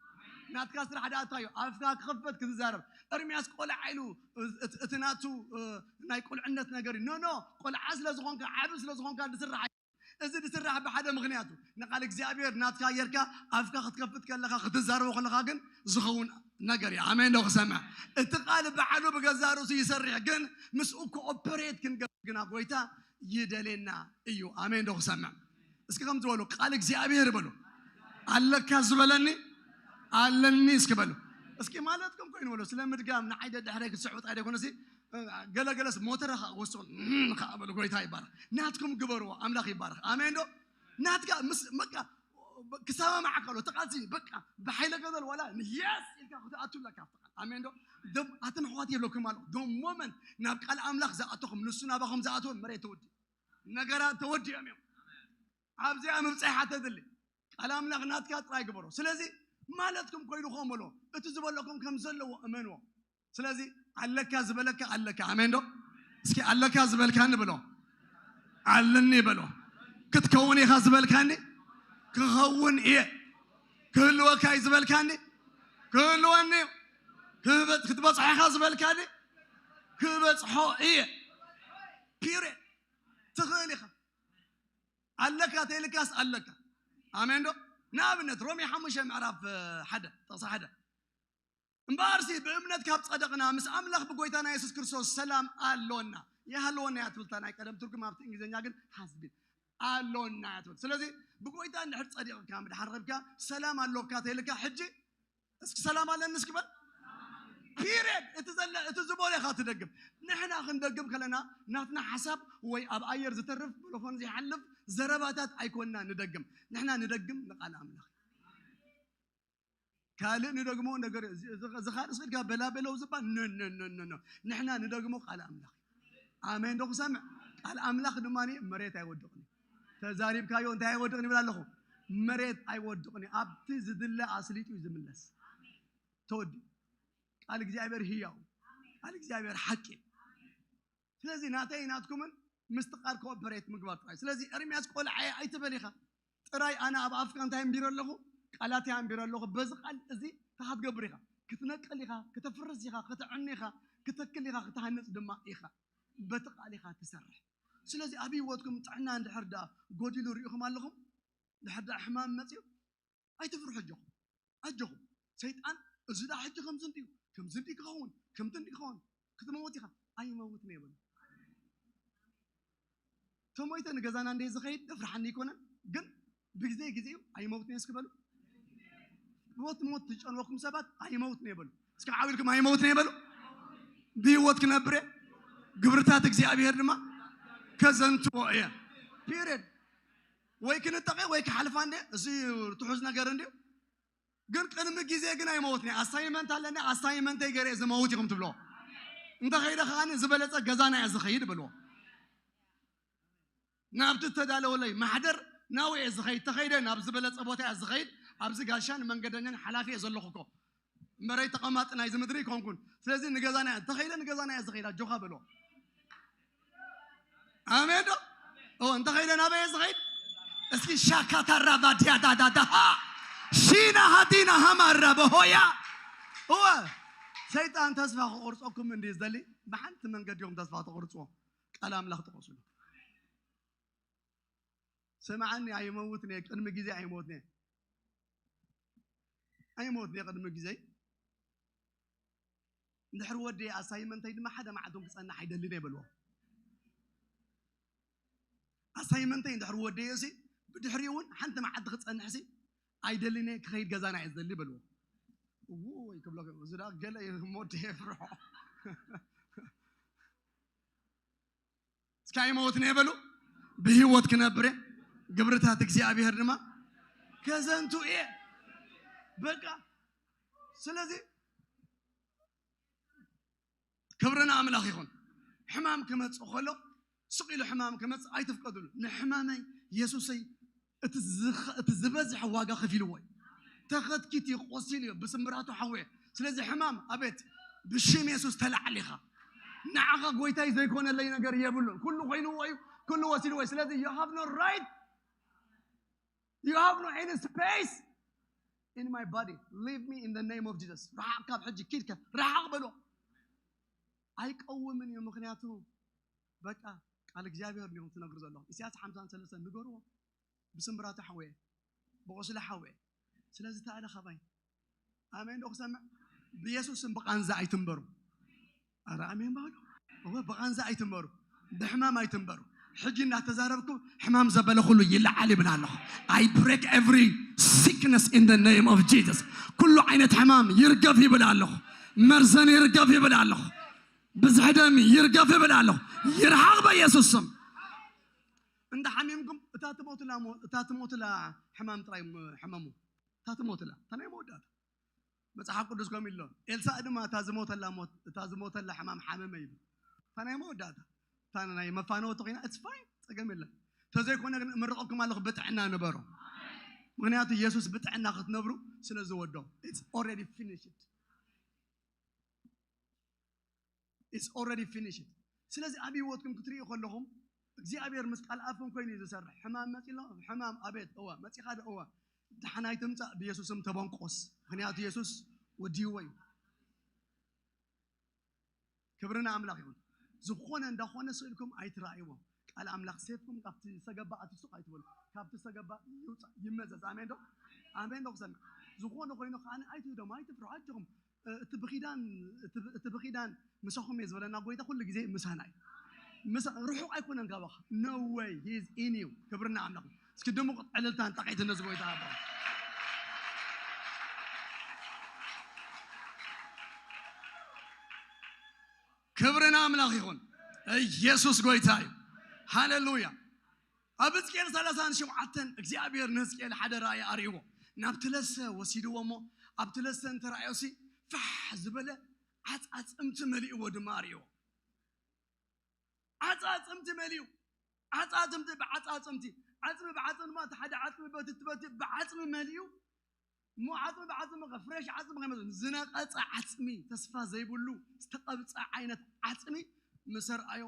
ናትካ ስራሕ ደኣ እንታይ እዩ ኣፍካ ክኽፈት ክትዛረብ እርምያስ ቆልዓ ኢሉ እቲ ናቱ ናይ ቁልዕነት ነገር እዩ ኖ ኖ ቆልዓ ስለ ዝኾንካ ዓቢ ስለ ዝኾንካ ዝስራሕ እዚ ዝስራሕ ብሓደ ምኽንያቱ ንቃል እግዚኣብሔር ናትካ ጌርካ ኣፍካ ክትከፍት ከለኻ ክትዛረቦ ከለኻ ግን ዝኸውን ነገር እዩ ኣሜን ዶ ክሰምዕ እቲ ቃል ባዕሉ ብገዛ ርእሱ ይሰርሕ ግን ምስኡ ኮኦፐሬት ክንገብር ግና ጎይታ ይደሌና እዩ ኣሜን ዶ ክሰምዕ እስኪ ከም ዝበሉ ቃል እግዚኣብሔር በሉ ኣለካ ዝበለኒ ኣለኒ እስኪ በሉ እስኪ ማለትኩም ኮይኑ በሉ ስለ ምድጋም ንዓይ ደድሕረይ ክትስዕቡ ጥራይ ደይኮነሲ ገለገለስ ሞተረ ከዓ ወስኹ ከዓ በሉ ጎይታ ይባረክ ናትኩም ግበርዎ ኣምላኽ ይባረክ ኣሜን ዶ ናትካ ምስ በቃ ክሰማማዕ ከሎ ተቃልሲ በቃ ብሓይለ ገዘል ዋላ የስ ኢልካ ክትኣቱ ኣለካ ኣሜን ዶ ኣቶም ኣሕዋት የብለኩም ኣሎ ዶ ሞመንት ናብ ቃል ኣምላኽ ዝኣተኹም ንሱ ናባኹም ዝኣተወ መሬት ተወዲ ነገራት ተወዲኦም እዮም ኣብዚኣ ምብፃሕ ሓተትሊ ቃል ኣምላኽ ናትካ ጥራይ ግበሮ ስለዚ ማለትኩም ኮይኑኹም በሎ እቲ ዝበለኩም ከም ዘለዎ እመንዎ ስለዚ ኣለካ ዝበለካ ኣለካ ኣሜን ዶ እስኪ ኣለካ ዝበልካኒ ብሎ ኣለኒ በሎ ክትከውን ኢኻ ዝበልካኒ ክኸውን እየ ክህልወካ እዩ ዝበልካኒ ክህልወኒ እዩ ክትበፅሖ ኢኻ ዝበልካኒ ክበፅሖ እየ ፒሬ ትኽእል ኢኻ ኣለካ ተይልካስ ኣለካ ኣሜን ዶ? ንኣብነት ሮሜ ሓሙሽተ ምዕራፍ ሓደ ጥቕሲ ሓደ፣ እምበኣርሲ ብእምነት ካብ ጸደቕና ምስ ኣምላኽ ብጎይታና የሱስ ክርስቶስ ሰላም ኣሎና። ይሃለወና እያ ትብል እታ ናይ ቀደም ትርጉም፣ ኣብቲ እንግሊዝኛ ግን ሃዝቢን ኣሎና እያ ትብል። ስለዚ ብጎይታ እንድሕር ጸዲቕካ፣ ምድሓር ረብካ፣ ሰላም ኣሎካ ተይልካ፣ ሕጂ እስኪ ሰላም ኣለኒ እስኪ በል። ፒሪየድ። እቲ ዘለ እቲ ዝበሎ ኢኻ ትደግም። ንሕና ክንደግም ከለና ናትና ሓሳብ ወይ ኣብ ኣየር ዝተርፍ ብሎፎን ዘይሓልፍ ዘረባታት ኣይኮንና ንደግም። ንሕና ንደግም ንቓል ኣምላኽ። ካልእ ንደግሞ ነገር እዚ ካልእ ስልካ በላበለው ዝበሃል ኖ ኖ ኖ ኖ ኖ። ንሕና ንደግሞ ቃል ኣምላኽ። ኣሜን ዶ ክሰምዕ? ቃል ኣምላኽ ድማ መሬት ኣይወድቕን እዩ። ተዛሪብካዮ እንታይ ኣይወድቕን ይብል ኣለኹ? መሬት ኣይወድቕን እዩ። ኣብቲ ዝድለ ኣስሊጡ እዩ ዝምለስ። ተወዲ ቃል እግዚኣብሔር ህያው፣ ቃል እግዚኣብሔር ሓቂ። ስለዚ ናተይ ናትኩምን ምስቲ ቃል ኮኦፐሬት ምግባር ጥራይ። ስለዚ ኤርምያስ ቆልዓ እየ ኣይትበል ኢኻ። ጥራይ ኣነ ኣብ ኣፍካ እንታይ ኣንቢረ ኣለኹ? ቃላት እየ ኣንቢረ ኣለኹ። በዚ ቃል እዚ እንታይ ክትገብር ኢኻ? ክትነቅል ኢኻ፣ ክተፍርስ ኢኻ፣ ክትዕኒ ኢኻ፣ ክትተክል ኢኻ፣ ክትሃንጽ ድማ ኢኻ። በቲ ቃል ኢኻ ትሰርሕ። ስለዚ ኣብ ህይወትኩም ጥዕና እንድሕር ደኣ ጎዲሉ ርኢኹም ኣለኹም፣ እንድሕር ደኣ ሕማም መጺኡ፣ ኣይትፍርሑ ኣጆኹም። ኣጆኹም። ሰይጣን እዚ ደኣ ሕጂ ከምዚ እንድዩ፣ ከምዚ እንድዩ ክኸውን፣ ከምቲ እንድዩ ክኸውን፣ ክትመውት ኢኻ። ኣይመውትን እየ በሉ። ተሞይተ ንገዛና እንደ ዝኸይድ ደፍርሓኒ ኣይኮነን፣ ግን ብግዜ ግዜኡ ኣይመውትን እየ እስኪ በሉ። ሞት ሞት ዝጨንወኩም ሰባት ኣይመውትን እየ በሉ። እስኪ ዓው ኢልኩም ኣይመውትን እየ በሉ። ብህይወት ክነብር እየ፣ ግብርታት እግዚኣብሔር ድማ ከዘንትዎ እየ። ፒሪየድ። ወይ ክንጠቕ እየ ወይ ክሓልፋ እንደ፣ እዚ ትሑዝ ነገር እንድዩ። ግን ቅድሚ ግዜ ግን ኣይመውትን እየ። ኣሳይመንት ኣለኒ፣ ኣሳይመንተይ ገይረ እየ ዝመውት ኢኹም ትብልዎ። እንተኸይደ ከኣ ዝበለጸ ገዛና እየ ዝኸይድ በልዎ። ናብቲ እተዳለወለይ ማሕደር ናብኡ እየ ዝኸይድ፣ ተኸይደ ናብ ዝበለጸ ቦታ እየ ዝኸይድ። ኣብዚ ጋሻን መንገደኛን ሓላፊ እየ ዘለኹ እኮ። እምበረይ ተቐማጢ ናይዚ ምድሪ ኣይኮንኩን። ስለዚ ንገዛና እየ፣ እንተኸይደ ንገዛና እየ ዝኸይድ፣ ኣጆኻ በልዎ። ኣሜን ዶ? ኦ፣ እንተኸይደ ናበይ እየ ዝኸይድ? እስኪ ሻካታራ ባዲያ ዳዳዳሃ፣ ሺና ሃዲና ሃማራ በሆያ። እወ፣ ሰይጣን ተስፋ ክቆርጸኩም እንድዩ ዝደሊ። ብሓንቲ መንገዲ ኢኹም ተስፋ ተቆርጽዎ። ቃል ኣምላኽ ጥቐሱሉ። ስምዓኒ፣ ኣይመውትን እየ፣ ቅድሚ ግዜ ኣይመውትን እየ። ኣይመውትን እየ ቅድሚ ግዜ። እንድሕር ወደየ ኣሳይመንተይ ድማ ሓደ መዓልቲ እውን ክጸንሕ ኣይደልን እየ በልዎ። ኣሳይመንተይ እንድሕር ወደየ ሲ፣ ብድሕሪኡ እውን ሓንቲ መዓልቲ ክጸንሕ ሲ ኣይደልን እየ፣ ክኸይድ ገዛና እየ ዝደሊ በልዎ። እውይ ክብሎ፣ እዚ ደኣ ገለ እዩ እሞ ወደየ የፍርሖ። እስኪ ኣይመውትን እየ በሉ። ብህይወት ክነብር እየ፣ ግብርታት እግዚኣብሔር ድማ ከዘንቱ እየ። በቃ። ስለዚ ክብሪ ንኣምላኽ ይኹን። ሕማም ክመጽእ ከሎ፣ ስቕ ኢሉ ሕማም ክመጽእ ኣይትፍቀዱሉ። ንሕማመይ የሱሰይ እቲ ዝኸ-፣ እቲ ዝበዝሐ ዋጋ ከፊልዎ እዩ። ተኸትኪቱ እዩ፣ ቆሲሉ እዩ፣ ብስምብራቱ ሓወየ። ስለዚ ሕማም ኣቤት፣ ብሽም የሱስ ተላዓል ኢኻ። ንዓኻ ጎይታይ ዘይኮነለይ ነገር የብሉን። ኩሉ ኮይንዎ እዩ፣ ኩሉ ወሲድዎ እዩ። ስለዚ you have no right, you have no any space in my body. Leave me in the name of Jesus. ርሓቕ ካብ ሕጂ ኪድካ ርሓቕ በሎ። ኣይቀውምን እዩ፣ ምኽንያቱ በቃ ቃል እግዚኣብሔር እንዲኹም ትነግሩ ዘለኹም። ኢሳያስ ሓምሳን ሰለስተን ንገርዎ። ብስምብራቱ ሓወየ፣ ብቑስሊ ሓወየ። ስለዚ ተኣለ ካባይ። ኣሜን ዶ ክሰምዕ? ብየሱስ ስም ብቓንዛ ኣይትንበሩ። ኣረ ኣሜን በሉ። እወ፣ ብቓንዛ ኣይትንበሩ፣ ብሕማም ኣይትንበሩ። ሕጂ እናተዛረብኩ ሕማም ዘበለ ኩሉ ይለዓል ይብል ኣለኹ። I break every sickness in the name of Jesus. ኩሉ ዓይነት ሕማም ይርገፍ ይብል ኣለኹ። መርዘን ይርገፍ ይብል ኣለኹ። ብዝሒ ደም ይርገፍ ይብል ኣለኹ። ይርሓቕ በየሱስ ስም። እንዳ ሓሚምኩም እታ ትሞትላ ሞ-፣ እታ ትሞትላ ሕማም ጥራይ ም-፣ ሕመሙ። እታ ትሞትላ፣ እታ ናይ መወዳእታ። መጽሓፍ ቅዱስ ከምኡ ኢሉ ኣሎ። ኤልሳእ ድማ እታ ዝሞተላ ሞት፣ እታ ዝሞተላ ሕማም ሓመመ ይብል። እታ ናይ መወዳእታ፣ እታ ናይ መፋነወቲ ኮይና፣ it's fine፣ ጸገም የለን። ተዘይኮነ ግን እምርቐኩም ኣለኹ፣ ብጥዕና ንበሩ። ምኽንያቱ የሱስ ብጥዕና ክትነብሩ ስለ ዝወዶ። It's already finished. It's already finished. ስለዚ ኣብ ህይወትኩም ክትርእዩ ከለኹም እግዚኣብሔር ምስ ቃል ኣፍኩም ኮይኑ እዩ ዝሰርሕ። ሕማም መጺ ኣሎ፣ ሕማም ኣቤት፣ እወ፣ መጺኻ ዶ? እወ። ደሓን ኣይትምጻእ፣ ብየሱስ ስም ተበንቆስ። ምኽንያቱ የሱስ ወዲዎ እዩ። ክብሪ ንኣምላኽ ይኹን። ዝኾነ እንዳኾነ ስእልኩም ኣይትረኣይዎ። ቃል ኣምላኽ፣ ሴፍኩም ካብቲ ሰገባ ኣትስቕ ኣይትበሉ፣ ካብቲ ሰገባ ይውፃእ፣ ይመዘዝ። ኣሜን ዶ? ኣሜን ዶ? ክሰምዕ ዝኾነ ኮይኑ ከኣ ኣይትህደሙ፣ ኣይትፍርሑ፣ ኣጆኹም። እ፣ እቲ ብኺዳን፣ እቲ ብ-፣ እቲ ብኺዳን ምሳኹም እየ ዝበለና ጎይታ ኩሉ ግዜ ምሳና እዩ። ምሳ-፣ ርሑቕ ኣይኮነን ካባኻ። No way, he is in you። ክብርና ኣምላኽ። እስኪ ድሙቕ ዕልልታን ጣቕዒትን ነዚ ጎይታ ሃባ። ክብሪ ንኣምላኽ ይኹን። ኢየሱስ ጎይታ እዩ። ሃሌሉያ። ኣብ ሕዝቅኤል ሰላሳን ሸውዓተን እግዚኣብሔር ንሕዝቅኤል ሓደ ራእይ ኣርእይዎ። ናብቲ ለሰ ወሲድዎ እሞ ኣብቲ ለሰ እንተራእዮሲ ፋሕ ዝበለ ዓጻጽምቲ መሊእዎ ድማ ኣርእይዎ። ዓጻጽምቲ መሊኡ። ዓጻጽምቲ ብዓጻጽምቲ፣ ዓጽሚ ብዓጽሚ ድማ፣ እቲ ሓደ ዓጽሚ በቲ፣ እቲ በቲ ብዓጽሚ መሊኡ። እሞ ዓጽሚ ብዓጽሚ ከ፣ ፍሬሽ ዓጽሚ ከይመስል፣ ዝነቐጸ ዓጽሚ፣ ተስፋ ዘይብሉ ዝተቐብጸ ዓይነት ዓጽሚ ምስ ኣርኣዮ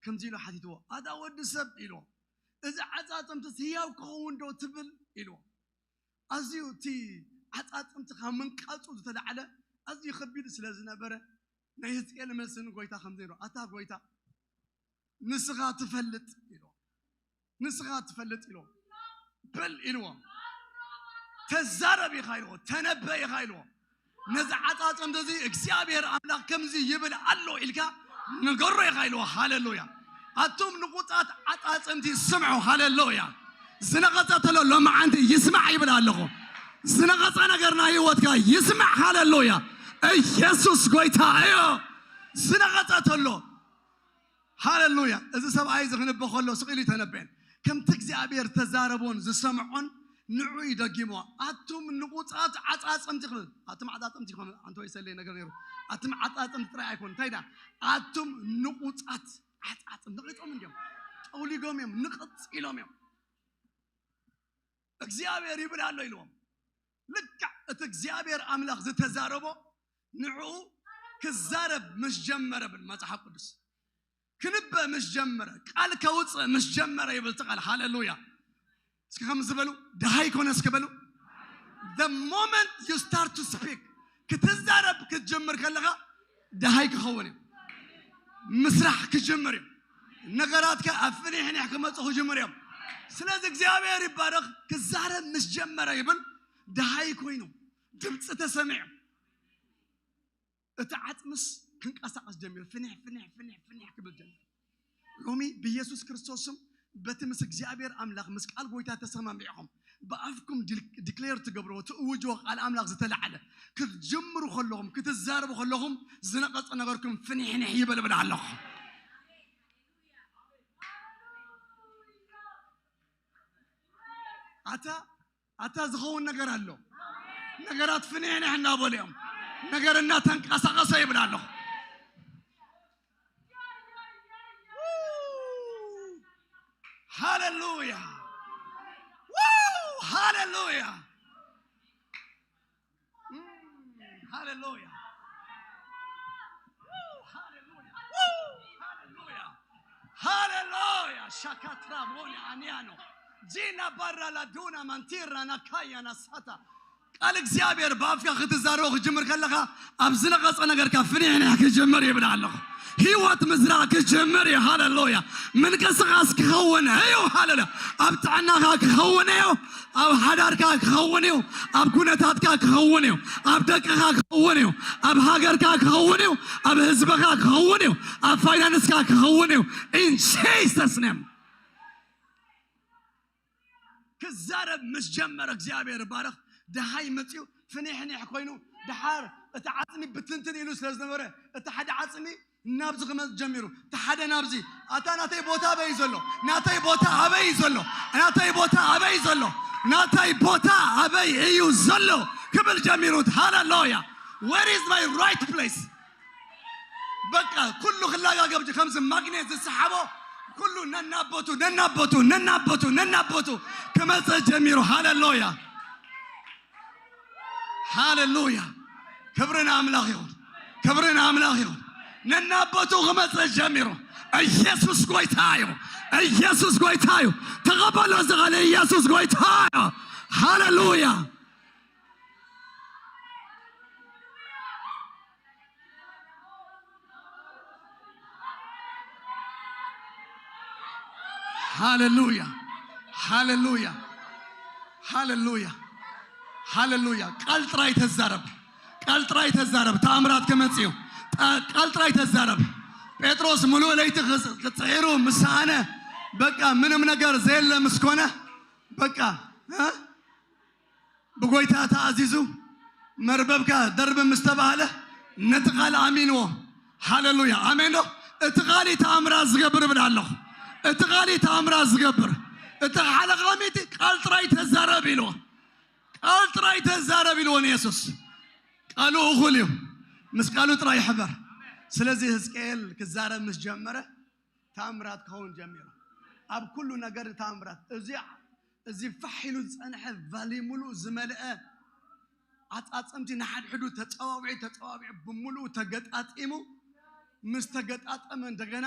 ከምዚ ኢሉ ሓቲትዎ፣ "ኣታ ወዲ ሰብ" ኢልዎ፣ "እዚ ዓጻጽምትስ ህያው ክኸውን ዶ ትብል?" ኢልዎ። ኣዝዩ እቲ ዓጻጽምቲ ካብ ምንቃጹ ዝተላዕለ ኣዝዩ ከቢድ ስለ ዝነበረ፣ ናይ ህዝቅኤል መልሲ ንጎይታ ከምዚ ኢልዎ፣ "ኣታ ጎይታ፣ ንስኻ ትፈልጥ" ኢልዎ። "ንስኻ ትፈልጥ" ኢልዎ። "በል" ኢልዎ። "ተዛረብ ኢኻ" ኢልዎ። "ተነበ ኢኻ" ኢልዎ። "ነዚ ዓጻጽምቲ እዚ እግዚኣብሔር ኣምላኽ ከምዚ ይብል ኣሎ" ኢልካ ንገሮ ኢኻ ኢልዎ። ሃሌሉያ። ኣቱም ንቑጻት ዓጻጽምቲ ስምዑ። ሃሌሉያ። ዝነቐጸ ተሎ ሎማዓንቲ ይስማዕ ይብል ኣለኹ። ዝነቐጸ ነገር ናይ ህይወትካ ይስማዕ። ሃሌሉያ። ኢየሱስ ጎይታ እዩ። ዝነቐጸ ተሎ። ሃሌሉያ። እዚ ሰብኣይ እዚ ክንበ ከሎ ስቕ ኢሉ ይተነበየን። ከምቲ እግዚኣብሔር ተዛረቦን ዝሰምዖን ንዑ እዩ ደጊሞ። ኣቱም ንቑጻት ዓጻጽምቲ ክብል። ኣቱም ዓጻጽምቲ ይኮኑ፣ ኣንተ ወይ ሰለይ ነገር ነይሩ። ኣቱም ዓጻጽምቲ ጥራይ ኣይኮኑ። እንታይ ዳ? ኣቱም ንቑጻት ዓጻጽም ነቒጾም እንዲዮም። ጠውሊጎም እዮም፣ ንቕጽ ኢሎም እዮም። "እግዚኣብሔር ይብል ኣሎ" ኢልዎም። ልክዕ እቲ እግዚኣብሔር ኣምላኽ ዝተዛረቦ ንዕኡ ክዛረብ ምስ ጀመረ፣ ብል መጽሓፍ ቅዱስ፣ ክንበ ምስ ጀመረ፣ ቃል ከውፅእ ምስ ጀመረ ይብል እቲ ቃል። ሃሌሉያ። እስኪ ከም ዝበሉ፣ "ደሃይ ኮነ" እስኪ በሉ። The moment you start to speak፣ ክትዛረብ ክትጀምር ከለኻ ደሃይ ክኸውን እዩ። ምስራሕ ክጅምር እዩ። ነገራትካ ኣብ ፍኒሕኒሕ ክመፁ ክጅምር እዮም። ስለዚ እግዚኣብሔር ይባረኽ። ክዛረብ ምስ ጀመረ ይብል፣ ደሃይ ኮይኑ ድምፂ ተሰሚዑ፣ እቲ ዓፅምስ ክንቀሳቐስ ጀሚሩ፣ ፍኒሕ ፍኒሕ ፍኒሕ ፍኒሕ ክብል ጀሚሩ። ሎሚ ብኢየሱስ ክርስቶስ ስም፣ በቲ ምስ እግዚኣብሔር ኣምላኽ፣ ምስ ቃል ጎይታ ተሰማሚዕኹም ብኣፍኩም ዲል-፣ ዲክሌር ትገብርዎ፣ ትእውጅዎ ቃል ኣምላኽ ዝተላዕለ ክትጅምሩ ከለኹም፣ ክትዛረቡ ከለኹም፣ ዝነቐጸ ነገርኩም ፍኒሕኒሕ ይበል እብል ኣለኹ። ኣታ ኣታ ዝኸውን ነገር ኣሎ። ነገራት ፍንሕንሕ እናበሉ እዮም። ነገር እናተንቀሳቐሰ ይብል ኣለኹ። ሃሌሉያ። ሃሌሉያ። ሃሌሉያ። ሃሌሉያ። ሃሌሉያ። ሻካትራ ሞኒ ኣንያኖ ጂና ባራ ላዱና ማንቲራ ናካያ ናሳታ። ቃል እግዚኣብሔር ብኣፍካ ክትዛረቦ ክትጅምር ከለኻ፣ ኣብ ዝነቐጸ ነገርካ ፍንሕንሕ ክጅምር ይብል ኣለኹ። ህይወት ምዝራእ ክጅምር እዩ። ሃሌሉያ። ምንቅስቓስ ክኸውን እዩ። ሃሌሉያ። ኣብ ጥዕናኻ ክኸውን እዩ። ኣብ ሓዳርካ ክኸውን እዩ። ኣብ ኩነታትካ ክኸውን እዩ። ኣብ ደቅኻ ክኸውን እዩ። ኣብ ሃገርካ ክኸውን እዩ። ኣብ ህዝብኻ ክኸውን እዩ። ኣብ ፋይናንስካ ክኸውን እዩ። In Jesus name። ክዛረብ ምስ ጀመረ እግዚኣብሔር ይባረኽ። ደሃይ መፅዩ ፍኒሕኒሕ ኮይኑ፣ ደሓር እቲ ዓፅሚ ብትንትን ኢሉ ስለ ዝነበረ፣ እቲ ሓደ ዓፅሚ ናብዚ ክመፅ ጀሚሩ፣ እቲ ሓደ ናብዚ። ኣታ ናተይ ቦታ ኣበይ ዘሎ? ናተይ ቦታ ኣበይ ዘሎ? ናተይ ቦታ ኣበይ ዘሎ? ናተይ ቦታ ኣበይ እዩ ዘሎ ክብል ጀሚሩ። ሃሌሉያ። Where is my right place? በቃ ኩሉ ክላጋገብ ጀ-፣ ከምዚ ማግኔት ዝሰሓቦ ኩሉ ነናቦቱ፣ ነናቦቱ፣ ነናቦቱ፣ ነናቦቱ ክመጽእ ጀሚሩ። ሃሌሉያ። ሃሌሉያ። ክብሪ ንኣምላኽ ይኹን። ክብሪ ንኣምላኽ ይኹን። ነናቦቱ ክመጽእ ጀሚሩ። ኢየሱስ ጎይታ እዩ። ኢየሱስ ጎይታ እዩ። ተቐበሎ እዚ ቃል፣ ኢየሱስ ጎይታ እዩ። ሃሌሉያ። ሃሌሉያ፣ ሃሌሉያ፣ ሃሌሉያ፣ ሃሌሉያ። ቃል ጥራይ ተዛረብ፣ ቃል ጥራይ ተዛረብ። ተኣምራት ክመጽእ እዩ። ጣ-፣ ቃል ጥራይ ተዛረብ። ጴጥሮስ ምሉእ ለይቲ ክጽ-፣ ክጽዒሩ ምስ ሰኣነ፣ በቃ ምንም ነገር ዘየለ ምስ ኮነ፣ በቃ፣ እ? ብጎይታ ተኣዚዙ መርበብካ ደርብ ምስ ተባህለ ነቲ ቃል ኣሚንዎ። ሃሌሉያ፣ ኣሜን ዶ? እቲ ቃል እዩ ተኣምራት ዝገብር እብል ኣለኹ። እቲ ቃል እዩ ተኣምራት ዝገብር። እቲ ሓለቓሚቲ ቃል ጥራይ ተዛረብ ኢልዎ። ቃል ጥራይ ተዛረብ ኢልዎ ንየሱስ። ቃሉ እኹል እዩ። ምስ ቃሉ ጥራይ ይሕበር። ስለዚ ህዝቅኤል ክዛረብ ምስ ጀመረ ተኣምራት ክኸውን ጀሚሩ። ኣብ ኩሉ ነገር ተኣምራት። እዚ፣ እዚ ፋሕ ኢሉ ዝጸንሐ ቫሊ ሙሉእ ዝመልአ ዓጻጸምቲ ንሓድሕዱ ተጸዋዊዑ፣ ተጸዋዊዑ ብምሉኡ ተገጣጢሙ፣ ምስ ተገጣጠመ እንደገና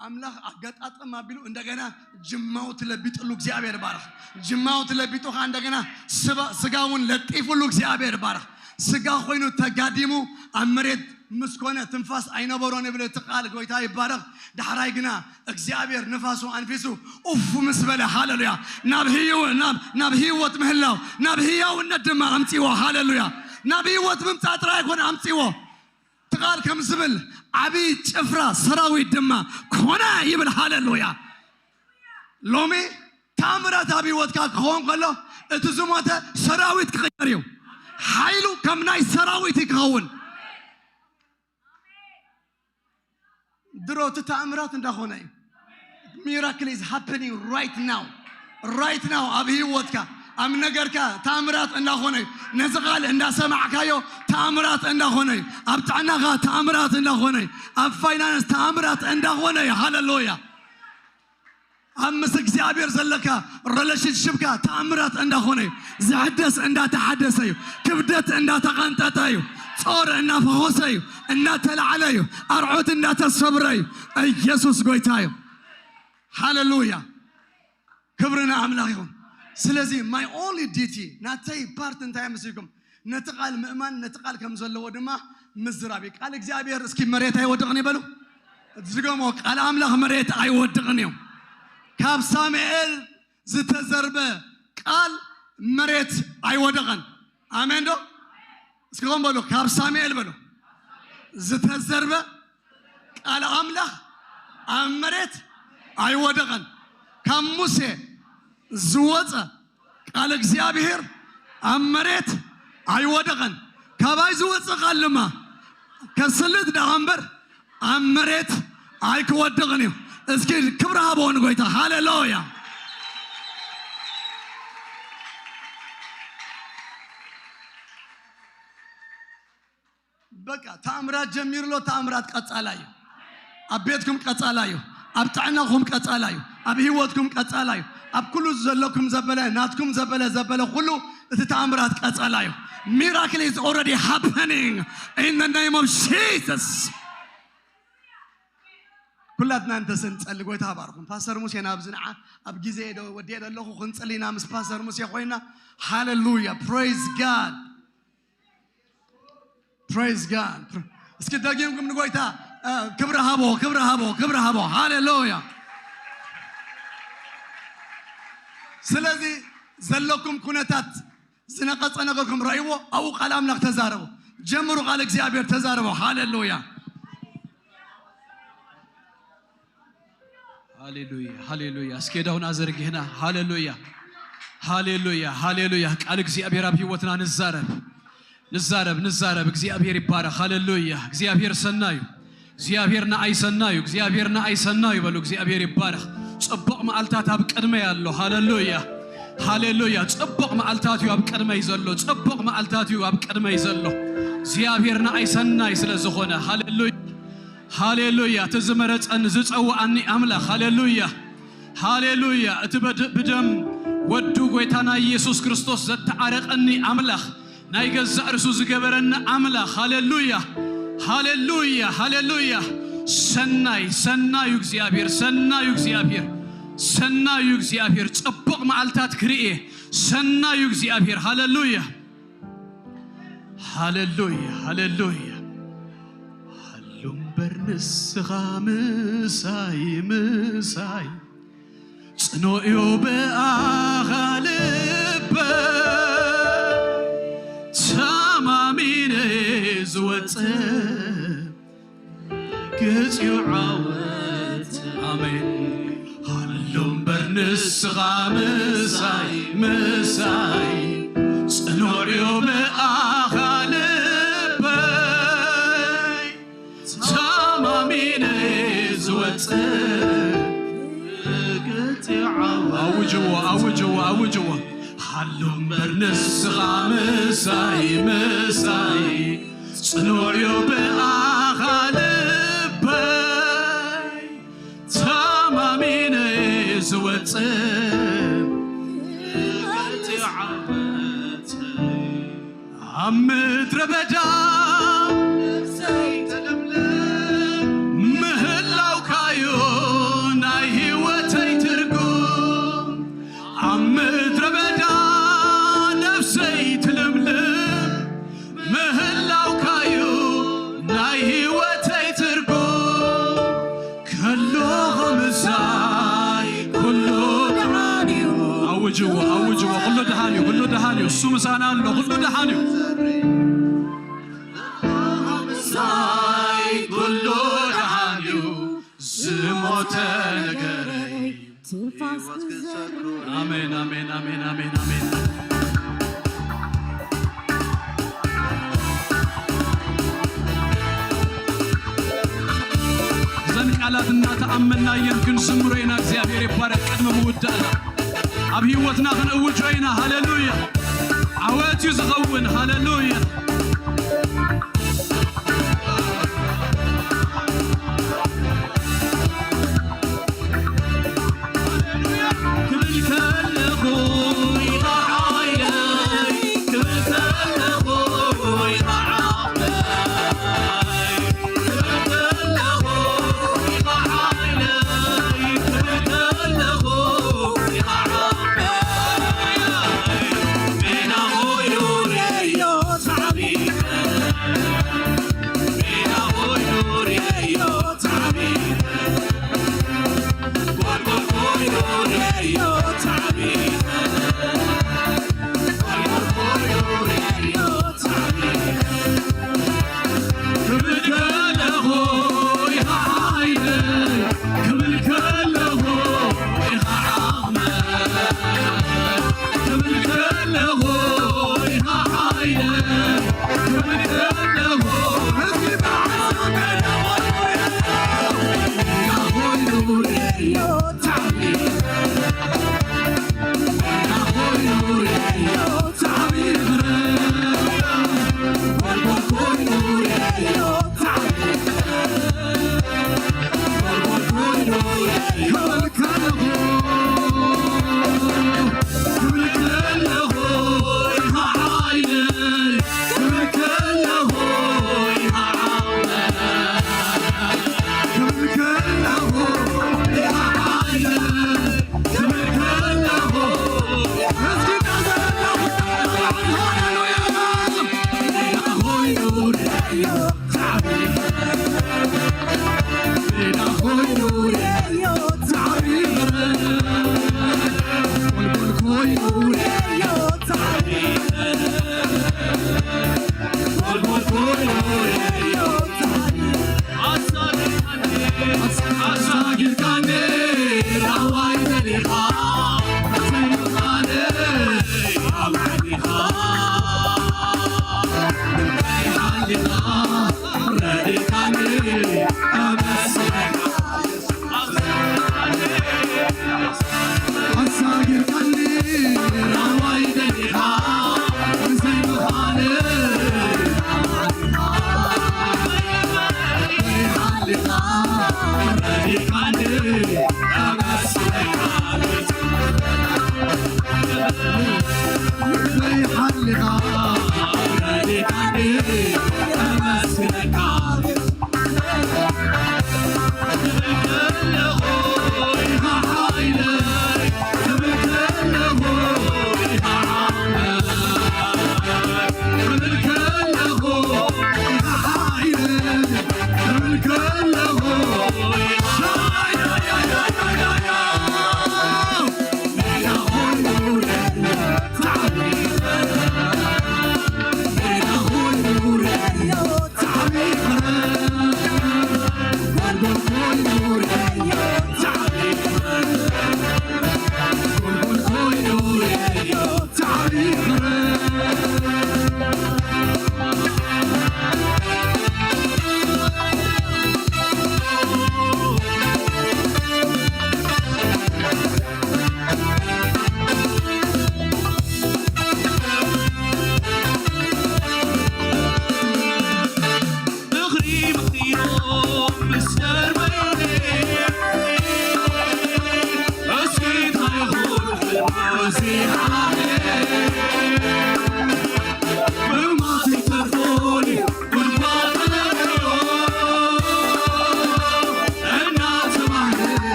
ኣምላኽ ኣገጣጥም ኣቢሉ እንደገና ጅማው ትለቢጥሉ እግዚኣብሔር ባረኽ። ጅማው ትለቢጡ ኸዓ እንደገና ስባ-፣ ስጋ እውን ለጢፉሉ እግዚኣብሔር ባረኽ። ስጋ ኮይኑ ተጋዲሙ ኣብ መሬት ምስ ኮነ ትንፋስ ኣይነበሮን ይብል እቲ ቃል። ጎይታ ይባረኽ። ዳሕራይ ግና እግዚኣብሔር ንፋሱ ኣንፊሱ ኡፍ ምስ በለ፣ ሃሌሉያ፣ ናብ ህይወ-፣ ናብ፣ ናብ ህይወት ምህላው፣ ናብ ህያውነት ድማ ኣምጺዎ። ሃሌሉያ። ናብ ህይወት ምምጻእ ጥራይ ኣይኮነ ኣምጺዎ። እቲ ቃል ከም ዝብል ዓብዪ ጭፍራ ሰራዊት ድማ ኮነ ይብል። ሃሌሉያ። ሎሚ ተኣምራት ኣብ ህይወትካ ክኸውን ከሎ እቲ ዝሞተ ሰራዊት ክቕየር እዩ። ሓይሉ ከም ናይ ሰራዊት እዩ ክኸውን። ድሮ እቲ ተኣምራት እንዳኾነ እዩ። Miracle is happening right now. Right now ኣብ ህይወትካ ኣብ ነገርካ ተኣምራት እንዳኾነ እዩ። ነዚ ቃል እንዳሰማዕካዮ ተኣምራት እንዳኾነ እዩ። ኣብ ጥዕናኻ ተኣምራት እንዳኾነ እዩ። ኣብ ፋይናንስ ተኣምራት እንዳኾነ እዩ። ሃሌሉያ። ኣብ ምስ እግዚኣብሔር ዘለካ ሪሌሽንሽፕካ ተኣምራት እንዳኾነ እዩ። ዝሕደስ እንዳተሓደሰ እዩ። ክብደት እንዳተቐንጠጠ እዩ። ጾር እናፈኾሰ እዩ። እናተላዕለ እዩ። ኣርዑት እንዳተሰብረ እዩ። ኢየሱስ ጎይታ እዩ። ሃሌሉያ። ክብሪ ንኣምላኽ ይኹን። ስለዚ my only duty፣ ናተይ ፓርት እንታይ መስልኩም? ነቲ ቃል ምእማን፣ ነቲ ቃል ከም ዘለዎ ድማ ምዝራብ እዩ። ቃል እግዚኣብሔር እስኪ መሬት ኣይወድቕን ይበሉ። ዝገሞ ቃል ኣምላኽ መሬት ኣይወድቕን እዩ። ካብ ሳሙኤል ዝተዘርበ ቃል መሬት ኣይወደቐን። ኣሜን ዶ? እስኪ ከም በሉ፣ ካብ ሳሙኤል በሉ፣ ዝተዘርበ ቃል ኣምላኽ ኣብ መሬት ኣይወደቐን። ካብ ሙሴ ዝወፀ ቃል እግዚኣብሔር ኣብ መሬት ኣይወደቐን። ካባይ ዝወፀ ቃል ድማ ከስልት ደኣ እምበር ኣብ መሬት ኣይክወድቕን እዩ። እስኪ ክብሪ ሃቦ ንጎይታ። ሃሌሉያ። በቃ ተኣምራት ጀሚሩ ኣሎ። ተኣምራት ቀጻላ እዩ። ኣብ ቤትኩም ቀጻላ እዩ። ኣብ ጥዕናኹም ቀጻላ እዩ። ኣብ ህይወትኩም ቀጻላ እዩ። ኣብ ኩሉ ዘለኩም ዘበለ፣ ናትኩም ዘበለ፣ ዘበለ ኩሉ እቲ ተኣምራት ቀጻላ እዩ። Miracle is already happening in the name of Jesus። ኩላትና እንተስንጸሊ ጎይታ ባርኹም። ፓስተር ሙሴ ናብዚ ንዓ ኣብ ግዜ ዶ ወዲኤ ዘለኹ ክንጽሊ ኢና ምስ ፓስተር ሙሴ ኮይና። ሃሌሉያ። Praise God። Praise God። እስኪ ደጊምኩም ንጎይታ፣ እ፣ ክብሪ ሃቦ፣ ክብሪ ሃቦ፣ ክብሪ ሃቦ። ሃሌሉያ። ስለዚ ዘለኩም ኩነታት ዝነቐጸ ነገርኩም ረእይዎ፣ ኣብኡ ቃል ኣምላኽ ተዛረቡ። ጀምሩ ቃል እግዚኣብሔር ተዛረቡ። ሃሌሉያ። ሃሌሉያ፣ ሃሌሉያ። እስኪ ዳውና ዘርጊህና። ሃሌሉያ፣ ሃሌሉያ፣ ሃሌሉያ። ቃል እግዚኣብሔር ኣብ ህይወትና ንዛረብ፣ ንዛረብ፣ ንዛረብ። እግዚኣብሔር ይባረኽ። ሃሌሉያ። እግዚኣብሔር ሰናዩ፣ እግዚኣብሔር ንኣይ ሰናዩ፣ እግዚኣብሔር ንኣይ ሰናዩ በሉ። እግዚኣብሔር ይባረኽ። ጽቡቕ መዓልታት ኣብ ቅድመይ ኣሎ። ሃሌሉያ፣ ሃሌሉያ። ጽቡቕ መዓልታት እዩ ኣብ ቅድመይ ዘሎ። ጽቡቕ መዓልታት እዩ ኣብ ቅድመይ ዘሎ። እግዚኣብሔር ንኣይ ሰናይ ስለ ዝኾነ። ሃሌሉያ፣ ሃሌሉያ። እቲ ዝመረጸኒ ዝጸውዓኒ ኣምላኽ። ሃሌሉያ፣ ሃሌሉያ። እቲ በድ-፣ ብደም ወዱ ጎይታና ኢየሱስ ክርስቶስ ዘተዓረቐኒ ኣምላኽ፣ ናይ ገዛእ ርእሱ ዝገበረኒ ኣምላኽ። ሃሌሉያ፣ ሃሌሉያ፣ ሃሌሉያ። ሰናይ፣ ሰናዩ እግዚኣብሔር፣ ሰናዩ እግዚኣብሔር፣ ሰናዩ እግዚኣብሔር። ጽቡቕ መዓልታት ክርኢ ሰናዩ እግዚኣብሔር። ሃሌሉያ፣ ሃሌሉያ፣ ሃሌሉያ። ሃሉ እምበር ንስኻ ምሳይ፣ ምሳይ፣ ጽኑዕ'ዩ ብኣኻ ልበይ፣ ተማሚነ ዝወጽእ ግጽዩ ዓወት። ኣሜን። ሃሉ እምበር ንስኻ ምሳይ፣ ምሳይ፣ ጽኑዕ'ዩ ብኣኻ ልበይ፣ ተማሚነ ዝወጽእ ግጽዩ ዓወት። ኣውጅዎ፣ ኣውጅዎ፣ ኣውጅዎ። ሃሉ እምበር ንስኻ ምሳይ፣ ምሳይ፣ ጽኑዕ'ዩ ብኣኻ ልበይ፣ ተማሚነ ዝወጽእ ግጽዩ ዓወት። ኣብ ምድረ በዳ ምህላውካ'ዩ ናይ ህይወተይ ትርጉም። ኣብ ምድረ በዳ ነፍሰይ ትልምልም ምህላውካ'ዩ ናይ ህይወተይ ትርጉም። ከሎኻ ምሳይ ኩሉ ደሓን እዩ። ኣውጅዎ፣ ኣውጅዎ። ኩሉ ደሓን እዩ፣ ኩሉ ደሓን እዩ። እሱ ምሳና ኣሎ፣ ኩሉ ደሓን እዩ። ምሳይ ኩሉ ደሓን እዩ። ዝሞተ ነገረይ ትንፋስ ክዘርእ። ኣሜን፣ ኣሜን፣ ኣሜን፣ ኣሜን፣ ኣሜን። እዘን ቃላት እናተኣመናየን ክንዝምሮ ኢና። እግዚኣብሔር ይባረክ። ቅድሚ ምውዳእና ኣብ ህይወትና ክንእውጆ ኢና። ሃሌሉያ። ዓወት እዩ ዝኸውን። ሃሌሉያ። ክብል ከለኹ ኢኻ ሓይለይ፣ ክብል ከለኹ ኢኻ ዓቕመይ፣ ክብል ከለኹ ኢኻ ሓይለይ፣ ክብል ከለኹ ኢኻ ዓቕመይ። ጌና ሆይ ሬድዮ ሳዕቤን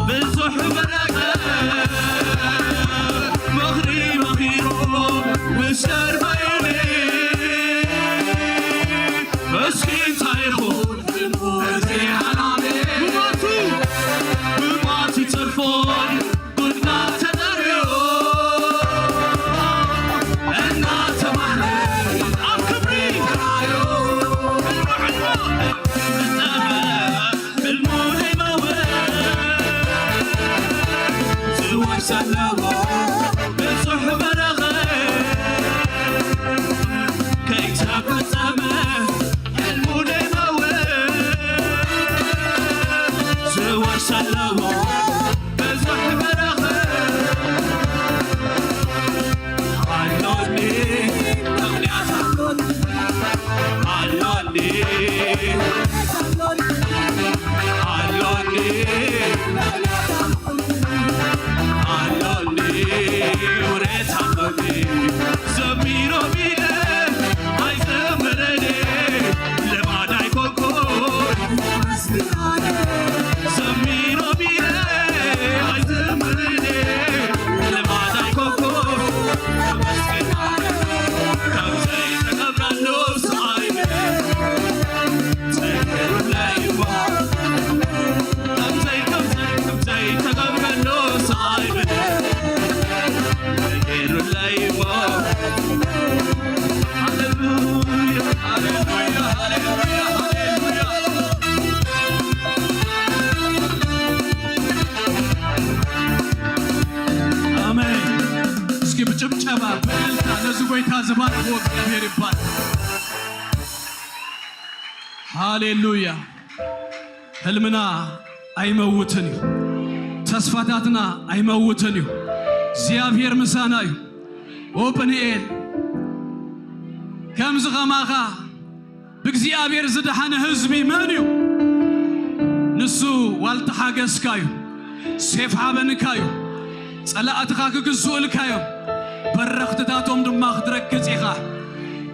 ብዙሕ በረኸት ምኽሪ መኺሩ ምስ ሸርባይኒ እስኪ እንታይ ይኹን እዚ ሓላሜ ብሞቱ ብሞቱ ተርፎን ጉድና ተደርዮ እናተባህለ ኣብ ክብሪ ሕልሞ ሕልሞ ኣሜን። እስኪ ብጭብጨባ በእልልታ ነዚ ጎይታ ዝባረኽዎ እግዚኣብሔር ይባረኽ። ሃሌሉያ። ሕልምና ኣይመውትን እዩ። ተስፋታትና ኣይመውትን እዩ። እግዚኣብሔር ምሳና እዩ። ኦፕንኤል ከምዚ ኸማኻ ብእግዚኣብሔር ዝደሓነ ህዝቢ መን እዩ? ንሱ ዋልታ ሓገዝካ እዩ፣ ሴፍ ሓበንካ እዩ። ጸላእትኻ ክግዝኡልካ እዮም። በረኽትታቶም ድማ ክትረግጽ ኢኻ።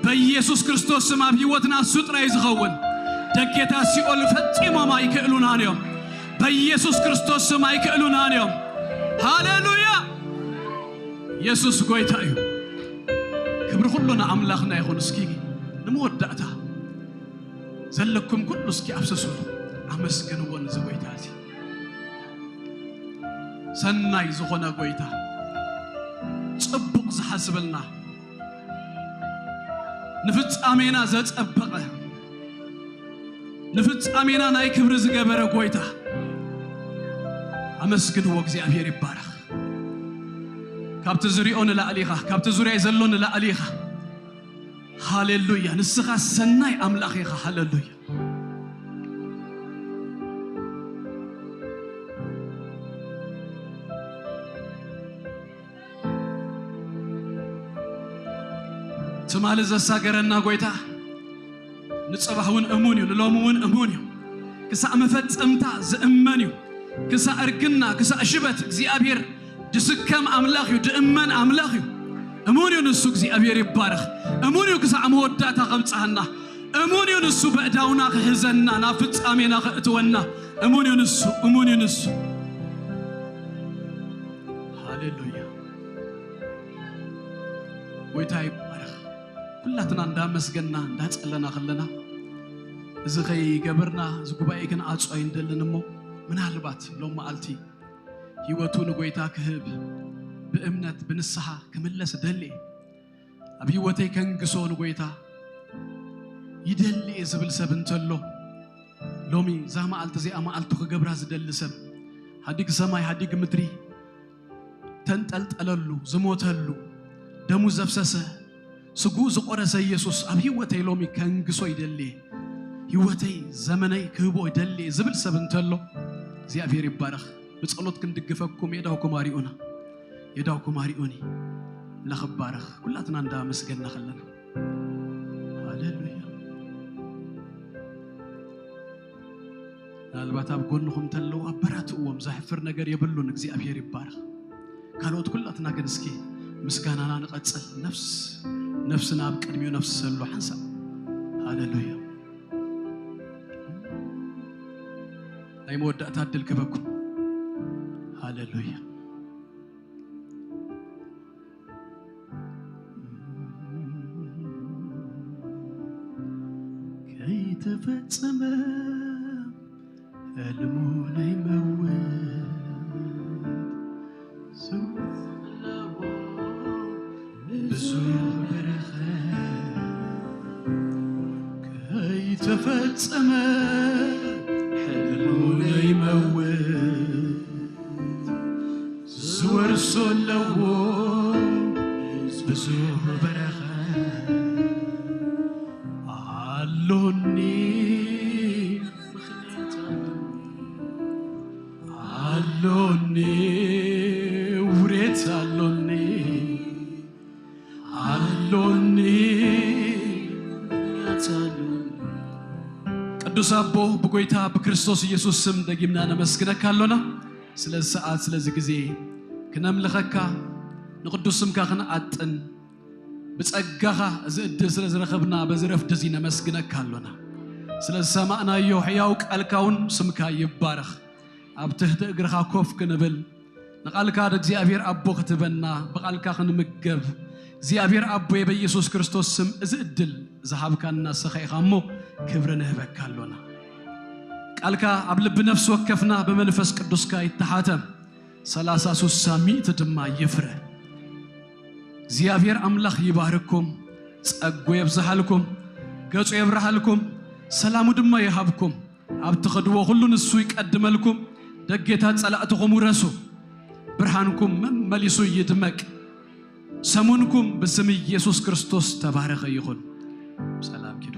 በኢየሱስ ክርስቶስ ስም ኣብ ህይወትና እሱ ጥራይ ዝኸውን። ደጌታት ሲኦል ፈጺሞም ኣይክእሉናን እዮም። በኢየሱስ ክርስቶስ ስም ኣይክእሉናን እዮም። ሃሌሉያ! ኢየሱስ ጎይታ እዩ። ክብሪ ኩሉ ንኣምላኽና ይኹን። እስኪ ንመወዳእታ ዘለኩም ኩሉ እስኪ ኣፍስሱሉ፣ ኣመስግንዎ ነዚ ጎይታ እዚ። ሰናይ ዝኾነ ጎይታ፣ ጽቡቕ ዝሓስበልና፣ ንፍጻሜና ዘጸበቐ፣ ንፍጻሜና ናይ ክብሪ ዝገበረ ጎይታ፣ ኣመስግንዎ። እግዚኣብሔር ይባረኽ። ካብቲ ዝሪኦ ንላዕሊ ኢኻ፣ ካብቲ ዙርያይ ዘሎ ንላዕሊ ኢኻ። ሃሌሉያ። ንስኻ ሰናይ ኣምላኽ ኢኻ። ሃሌሉያ። ትማሊ ዘሳገረና ጎይታ ንጽባሕ እውን እሙን እዩ፣ ንሎሚ እውን እሙን እዩ። ክሳዕ መፈጸምታ ዝእመን እዩ። ክሳዕ እርግና፣ ክሳዕ ሽበት እግዚኣብሔር ድስከም ኣምላኽ እዩ፣ ድእመን ኣምላኽ እዩ። እሙን እዩ ንሱ። እግዚኣብሔር ይባረኽ። እሙን እዩ ክሳዕ መወዳእታ ከብጽሓና። እሙን እዩ ንሱ በእዳውና ክሕዘና፣ ናብ ፍጻሜና ከእትወና። እሙን እዩ ንሱ፣ እሙን እዩ ንሱ። ሃሌሉያ። ጎይታ ይባረኽ። ኩላትና እንዳመስገና እንዳጸለና ከለና፣ እዚ ከይገበርና እዚ ጉባኤ ክንዓጾ ኣይንደልን እሞ፣ ምናልባት ሎም መዓልቲ ህይወቱ ንጎይታ ክህብ፣ ብእምነት ብንስሓ ክምለስ ደልየ፣ ኣብ ህይወተይ ከንግሶ ንጎይታ ይደልየ ዝብል ሰብ እንተሎ፣ ሎሚ እዛ መዓልቲ እዚኣ መዓልቱ ክገብራ ዝደሊ ሰብ፣ ሃዲግ ሰማይ ሃዲግ ምድሪ ተንጠልጠለሉ፣ ዝሞተሉ፣ ደሙ ዘፍሰሰ፣ ስግኡ ዝቆረሰ ኢየሱስ ኣብ ህይወተይ ሎሚ ከንግሶ ይደልየ፣ ህይወተይ ዘመነይ ክህቦ ይደልየ ዝብል ሰብ እንተሎ፣ እግዚኣብሔር ይባረኽ። ብጸሎት ክንድግፈኩም የዳውኩም ኣሪኡና፣ የዳውኩም ኣሪኡኒ። ኣምላኽ ይባረኽ። ኩላትና እንዳመስገና ከለና፣ ሃሌሉያ። ምናልባት ኣብ ጎንኹም ተለዉ ኣበራትእዎም፣ ዘሕፍር ነገር የብሉን። እግዚኣብሔር ይባረኽ። ካልኦት ኩላትና ግን እስኪ ምስጋናና ንቐጽል። ነፍስ ነፍስና ኣብ ቅድሚኡ ነፍስ ዘሎ ሓንሳብ፣ ሃሌሉያ። ናይ መወዳእታ ዕድል ክበኩም። ሃሌሉያ። ከይተፈጸመ ሕልሙ ናይ መውት ስውር ኣለዎ ብዙሕ በረኸት። ከይተፈጸመ ሕልሙ ናይ መውት ዝወርሶ ኣለዎ ብዙሕ በረኸት። ኣሎኒ ምኽንያት ኣሎኒ፣ ኣሎኒ ውሬት ኣሎኒ፣ ኣሎኒ ምኽንያት ኣሎኒ። ቅዱስ ኣቦ፣ ብጎይታ ብክርስቶስ ኢየሱስ ስም ደጊምና ነመስግነካ ኣሎና። ስለዚ ሰዓት፣ ስለዚ ግዜ ክነምልኸካ፣ ንቅዱስ ስምካ ክንኣጥን፣ ብጸጋኻ እዚ ዕድል ስለ ዝረኸብና፣ በዚ ረፍዲ እዚ ነመስግነካ ኣሎና። ስለ ዝሰማዕናዮ ሕያው ቃልካ እውን ስምካ ይባረኽ። ኣብ ትሕቲ እግርኻ ኮፍ ክንብል፣ ንቓልካ እግዚኣብሔር ኣቦ ክትበና፣ ብቓልካ ክንምገብ፣ እግዚኣብሔር ኣቦ በኢየሱስ ክርስቶስ ስም እዚ ዕድል ዝሃብካና ንስኻ ኢኻ እሞ ክብሪ ንህበካ ኣሎና። ቃልካ ኣብ ልቢ ነፍሲ ወከፍና ብመንፈስ ቅዱስካ ይተሓተ። ሠላሳ፣ ሱሳ፣ ሚእቲ ድማ ይፍረ። እግዚኣብሔር ኣምላኽ ይባርኩም፣ ጸጉ የብዝሓልኩም፣ ገጹ የብርሃልኩም፣ ሰላሙ ድማ ይሃብኩም። ኣብ ትኸድዎ ኩሉ ንሱ ይቀድመልኩም። ደጌታት ጸላእትኹም ውረሱ። ብርሃንኩም መመሊሱ ይድመቅ። ሰሙንኩም ብስም ኢየሱስ ክርስቶስ ተባረኸ ይኹን። ሰላም ኪዱ።